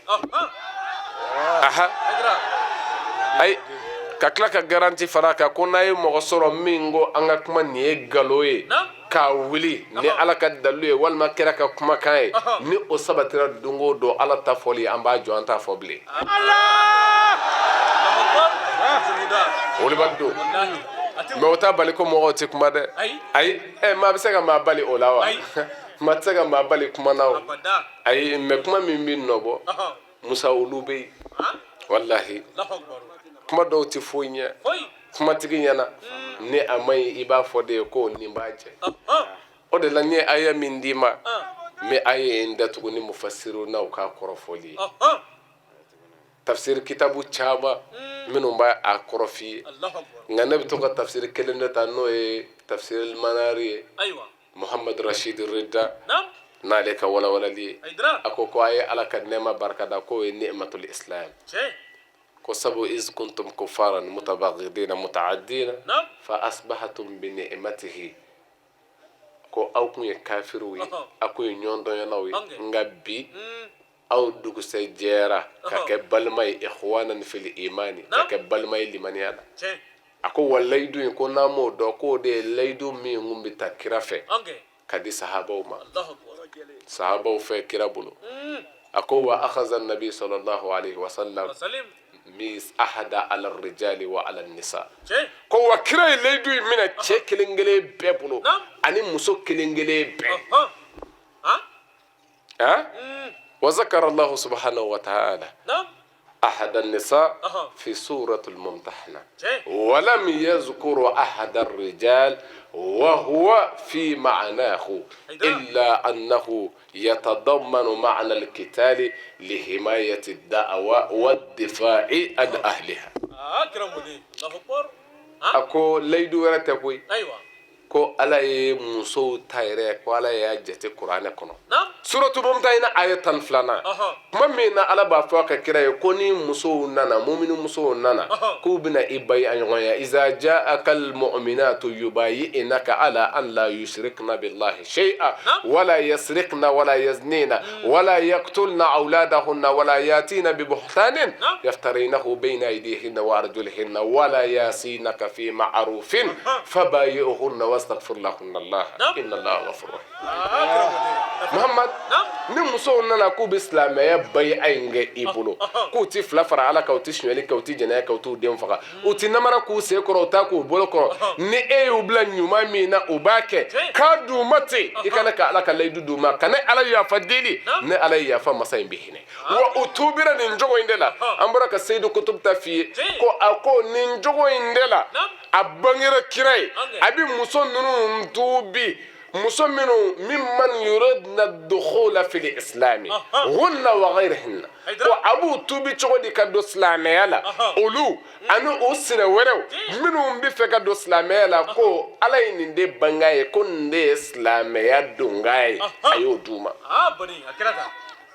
S8: Aha, ayi, ka tila ka garanti fara a kan ko n'a ye mɔgɔ sɔrɔ min ko an ka kuma nin ye nkalon ye, k'a wuli ni Ala ka dalilu ye walima kira ka kumakan ye, ni o sabatira don o don, Ala ta fɔli an b'a jɔ, an t'a fɔ bilen. Wulibali don, mais o t'a bali ko mɔgɔw tɛ kuma dɛ. Ayi, ɛ, maa bɛ se ka maa bali o la wa? Maa tɛ se ka maa bali kuma na o. Ayi, mais kuma min bɛ nɔ bɔ, Musa, olu bɛ yen. Walahi, kuma dɔw tɛ foyi ɲɛ kumatigi ɲɛna. Ni a ma ɲi, i b'a fɔ de ye ko nin b'a jɛ. O de la n ye aya min d'i ma, n bɛ aya in datugu ni mufasirunaw ka kɔrɔfɔli ye. Tafsiri kitabu caman minnu b'a a kɔrɔ f'i ye, nka ne bɛ to ka tafsiri kelen de ta, n'o ye tafsiri manari ye, Muhammad Rashid Rida n'ale ka walawalali ye. A ko ko a ye Ala ka nɛɛma barikada, k'o ye ni'matul islam, ko sabu iz kuntum kufaran mutabaghidina muta'addina fa asbahatum bi ni'matihi, ko aw kun ye kafiriw ye, aw kun ye ɲɔgɔndɔɲɔnaw ye, nka bi aw dugusɛ jɛra ka kɛ balima ye, ikhwanan fil imani, ka kɛ balima ye limaniya la. A ko wa layidu in, ko n'an m'o dɔn, k'o de ye layidu min kun bɛ ta kira fɛ ka di sahabaw ma, sahabaw fɛ kira bolo. A ko wa akhaza nabi sallallahu alaihi wasallam mis ahada ala rijali wa ala nisa, ko wa kira ye layidu in minɛ cɛ kelen kelen bɛɛ bolo ani muso kelen kelen bɛɛ. Wa zakara Allahu subhanahu wa ta'ala ahada nisa fi suratul mumtahana wa lam yazkuru ahada rijal wa huwa fi ma'nahu illa annahu yatadammanu ma'na al-qitali li himayati ad-da'wa wa ad-difa'i an ahliha. A ko layidu wɛrɛ tɛ koyi, ko Ala ye musow ta yɛrɛ, ko Ala y'a jate kuranɛ kɔnɔ, suratu mumtahina aya 12nan, tuma min na Ala b'a fɔ a ka kira ye ko ni musow nana, mumini musow nana k'u bɛna i bayi a ɲɔgɔn ye, iza ja'aka almu'minatu yubayi'naka ala an la yushrikna billahi shay'a wala yasrikna wala yaznina wala yaqtulna awladahunna wala yatina bi buhtanin yaftarinahu bayna aydihinna wa arjulihinna wala yasinaka fi ma'rufin fabayi'uhunna wastaghfir lahunna Allah inna Allah ghafurur rahim. Muhammad, ni musow nana k'u bɛ silamɛya bayi a in kɛ i bolo, k'u ti fila fara Ala kan, u ti sonyali kɛ, u ti jɛnɛya kɛ, u t'u den faga, u ti namara k'u sen kɔrɔ, u t'a k'u bolo kɔrɔ, ni e y'u bila ɲuman min na, u b'a kɛ, k'a d'u ma ten, i kana ka Ala ka layidu d'u ma, ka ne Ala yafa deli, ne Ala ye yafa masa in bɛ hinɛ wa. U tuubira nin cogo in de la. An bɔra ka Seyidu Kutubu ta f'i ye ko a ko nin cogo in de la a bangera kira ye, a bɛ muso ninnu tuubi, muso minnu mimman yuridna dukhula fil islami hunna wa ghayrihinna, ko a b'u tuubi cogo di ka don silamɛya la, olu ani u sinɛ wɛrɛw minnu bɛ fɛ ka don silamɛya la, ko Ala ye nin de bang'a ye, ko nin de ye silamɛya donkan ye, a y'o d'u ma.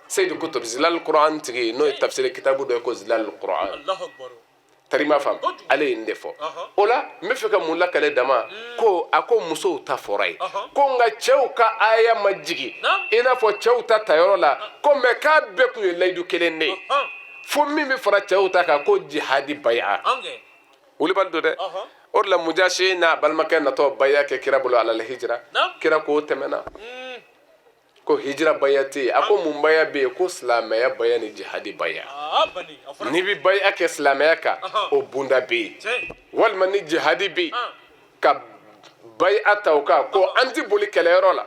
S8: Seyidu Kutubu Zilal Kuran tigi, n'o ye tafsiri kitabu dɔ ye ko Zilal Kuran, tarima faamu, ale ye nin de fɔ. O la n bɛ fɛ ka mun lakale dama ko a ko musow ta fɔra ye, ko nka cɛw ka aya ma jigin i n'a fɔ cɛw ta tayɔrɔ la, ko mɛ k'a bɛɛ kun ye layidu kelen de ye, fo min bɛ fara cɛw ta kan, ko jihadi baya wulibali don dɛ. O de la Mujasi n'a balimakɛ natɔ baya kɛ kira bolo alal hijira, kira k'o tɛmɛna. Ko hijira baya tɛ yen. A ko mun baya bɛ yen? Ko silamɛya baya ni jihadi baya. N'i bɛ baya kɛ silamɛya kan, o bunda bɛ yen, walima ni jihadi bɛ yen, ka baya ta o kan ko an tɛ boli kɛlɛyɔrɔ la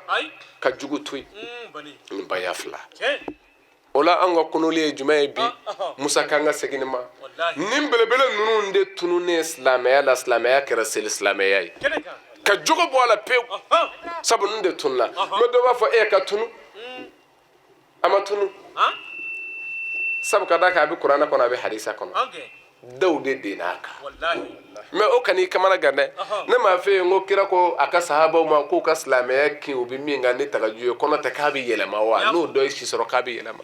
S8: ka jugu to yen, nin baya fila. O la an ka kunuli ye jumɛn ye bi? Musa, k'an ka segin nin ma. Nin belebele ninnu de tununnen silamɛya la, silamɛya kɛra seli silamɛya ye ka jogo bɔ a la pewu, sabu ninnu de tununa. Mɛ dɔ b'a fɔ e ka tunu, a ma tunu, sabu ka d'a kan a bɛ kuranɛ kɔnɔ, a bɛ hadisa kɔnɔ, daw de denna a kan. Mɛ o kan'i kamana gan dɛ. Ne m'a fɛ yen ko kira ko a ka sahabaw ma k'u ka silamɛya kin u bɛ min kan ni tagaju ye, kɔnɔ tɛ k'a bɛ yɛlɛma wa? N'o dɔ ye si sɔrɔ k'a bɛ yɛlɛma.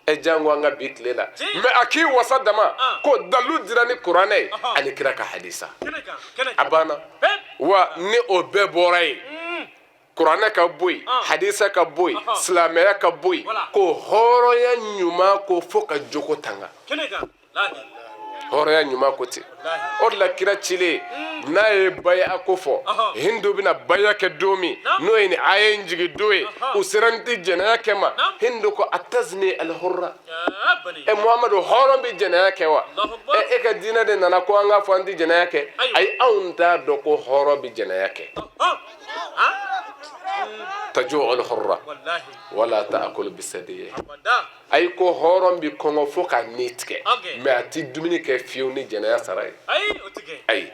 S8: Ɛ, jango an ka bi tile la. Mɛ a k'i wasa dama ko dalu dira ni kuranɛ ye ani kira ka hadisa, a banna. Wa ni o bɛɛ bɔra yen, kuranɛ ka bɔ yen, hadisa ka bɔ yen, silamɛya ka bɔ yen, ko hɔrɔnya ɲuman ko fo ka jogo tanga, hɔrɔnya ɲuman ko ten. O de la kira cilen n'a ye baya ko fɔ, Hindu bɛna baya kɛ don min, n'o ye ni aya in jigin don ye, u sera n tɛ jɛnɛya kɛ ma, Hindu ko atazni alhurra? Ɛ Muhamadu, hɔrɔn bɛ jɛnɛya kɛ wa? Ɛ, e ka diinɛ de nana ko an k'a fɔ an tɛ jɛnɛya kɛ. Ayi, anw t'a dɔn ko hɔrɔn bɛ jɛnɛya kɛ. Taju'u alhurra wala ta'kulu bisadiye. Ayi, ko hɔrɔn bɛ kɔngɔ fo ka ni tigɛ, mɛ a tɛ dumuni kɛ fiyewu ni jɛnɛya sara ye. Ayi,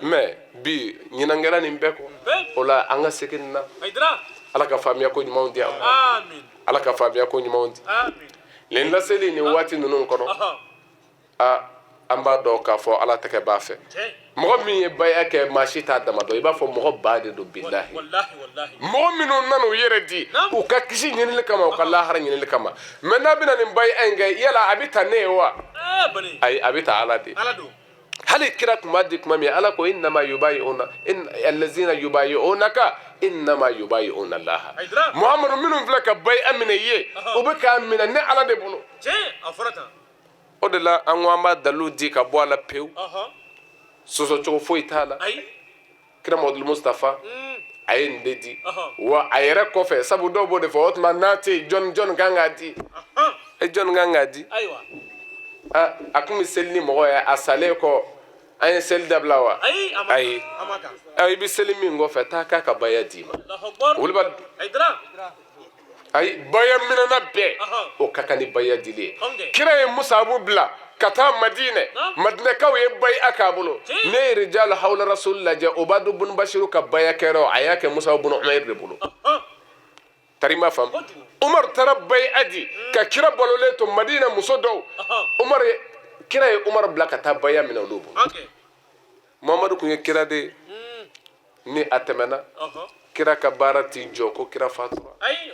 S8: mɛ bi ɲinan kɛra nin bɛɛ kɔ. O la an ka segin nin na. Ala ka faamuya ko ɲumanw di an ma. Ala ka faamuya ko ɲumanw di. Nin laseli nin waati ninnu kɔnɔ, aa, an b'a dɔn k'a fɔ Ala tɛgɛ b'a fɛ. Mɔgɔ min ye baya kɛ, maa si t'a dama dɔn. I b'a fɔ mɔgɔ ba de don. Bilahi, mɔgɔ minnu nana u yɛrɛ di u ka kisi ɲinili kama, u ka lahara ɲinili kama. Mɛ n'a bɛna nin baya in kɛ, yala a bɛ ta ne ye wa? Ayi, a bɛ ta Ala de. Hali kira tun b'a di tuma min, Ala ko innama yubayi'una allazina yubayi'unaka innama yubayi'una Allaha. Muhamadu, minnu filɛ ka baya minɛ i ye, u bɛ k'a minɛ ne Ala de bolo. O de la an ko an b'a dalu di ka bɔ a la pewu, sɔsɔcogo foyi t'a la. Kira Mamadu Mustafa a ye nin de di wa a yɛrɛ kɔfɛ, sabu dɔw b'o de fɔ. O tuma n'a tɛ yen, jɔn jɔn kan k'a di? E, jɔn kan k'a di? A tun bɛ seli ni mɔgɔ ye, a salen kɔ an ye seli dabila wa? Ayi. I bɛ seli min kɔfɛ, taa k'a ka baya d'i ma. Wulibali, ayi, baya minɛna bɛɛ, o ka kan ni baya dili ye. Kira ye Musabu bila ka taa Madinɛ, Madinɛkaw ye baya k'a bolo. Ne ye rijal hawla rasul lajɛ, Obadu bun Bashiru ka baya kɛyɔrɔ, a y'a kɛ Musabu bun Umayr de bolo. Tari ma faamu. Umar taara baya di ka kira balolen to Madinɛ, muso dɔw. Umar ye, kira ye Umar bila ka taa baya minɛ olu bolo. Muhamadu tun ye kira de ye. Ni a tɛmɛna, kira ka baara t'i jɔ ko kira fatura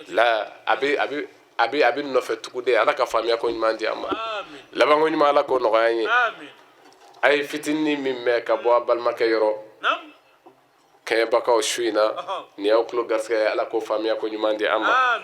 S8: la, a bɛ a bɛ a bɛ a bɛ nɔfɛ tugu de. Ala ka faamuya ko ɲuman di an ma, labanko ɲuman Ala k'o nɔgɔya an ye. A ye fitinin min mɛn ka bɔ a balimakɛ yɔrɔ kɛɲɛbakaw su in na, nin y'aw tulo garisɛgɛ ye. Ala k'o faamuya ko ɲuman di an ma,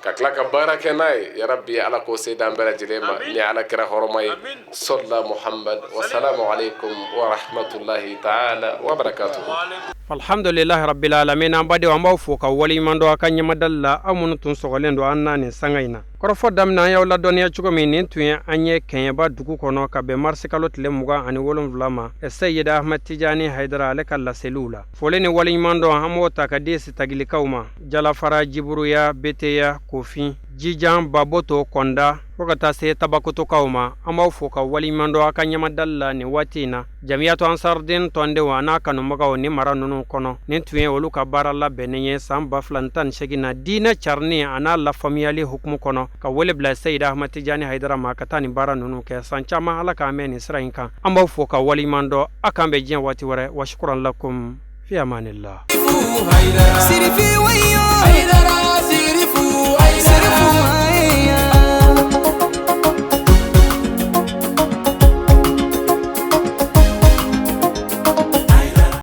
S8: ka tila ka baara kɛ n'a ye. Yarabi, Ala k'o se d'an bɛɛ lajɛlen ma ni Ala kira hɔrɔma ye. Sɔla Muhamad, wasalamu aleykum wa rahmatulahi taala wa barakatuhu.
S3: Alhamdulilahi rabbil alamin. An badenw, an b'aw fo ka waleɲuman dɔn a ka ɲɛmadali la, aw minnu tun sɔgɔlen don an na nin sanga in na. Kɔrɔfɔ daminɛ, an y'aw ladɔnniya cogo min, nin tun ye an ye Kɛɲɛba dugu kɔnɔ ka bɛn marisikalo tile 27 ma, Seyidi Ahmed Tijani Hayidara ale ka laseliw la. Foli ni waleɲuman dɔn, an b'o ta ka di Sitagilikaw ma, Jalafara, Jiburuya, Beteya, Kofin, Jijan, Baboto, Kɔnda, fo ka taa se Tabakotokaw ma. An b'aw fo ka waleɲuman dɔn a ka ɲɛmadali la nin waati in na. Jamiyatu Ansarudin tɔndenw a n'a kanubagaw ni mara ninnu kɔnɔ, nin tun ye olu ka baara labɛnnen ye san 2018 na, diinɛ carinni a n'a lafaamuyali hukumu kɔnɔ, ka wele bila Seyidi Ahmad Tijani Hayidara ma ka taa nin baara ninnu kɛ san caman. Ala k'an mɛn nin sira in kan. An b'aw fo ka waleɲuman dɔn. A k'an bɛn diɲɛ waati wɛrɛ. Wa shukran lakum, fi amanillah.
S2: Sirifi wayo.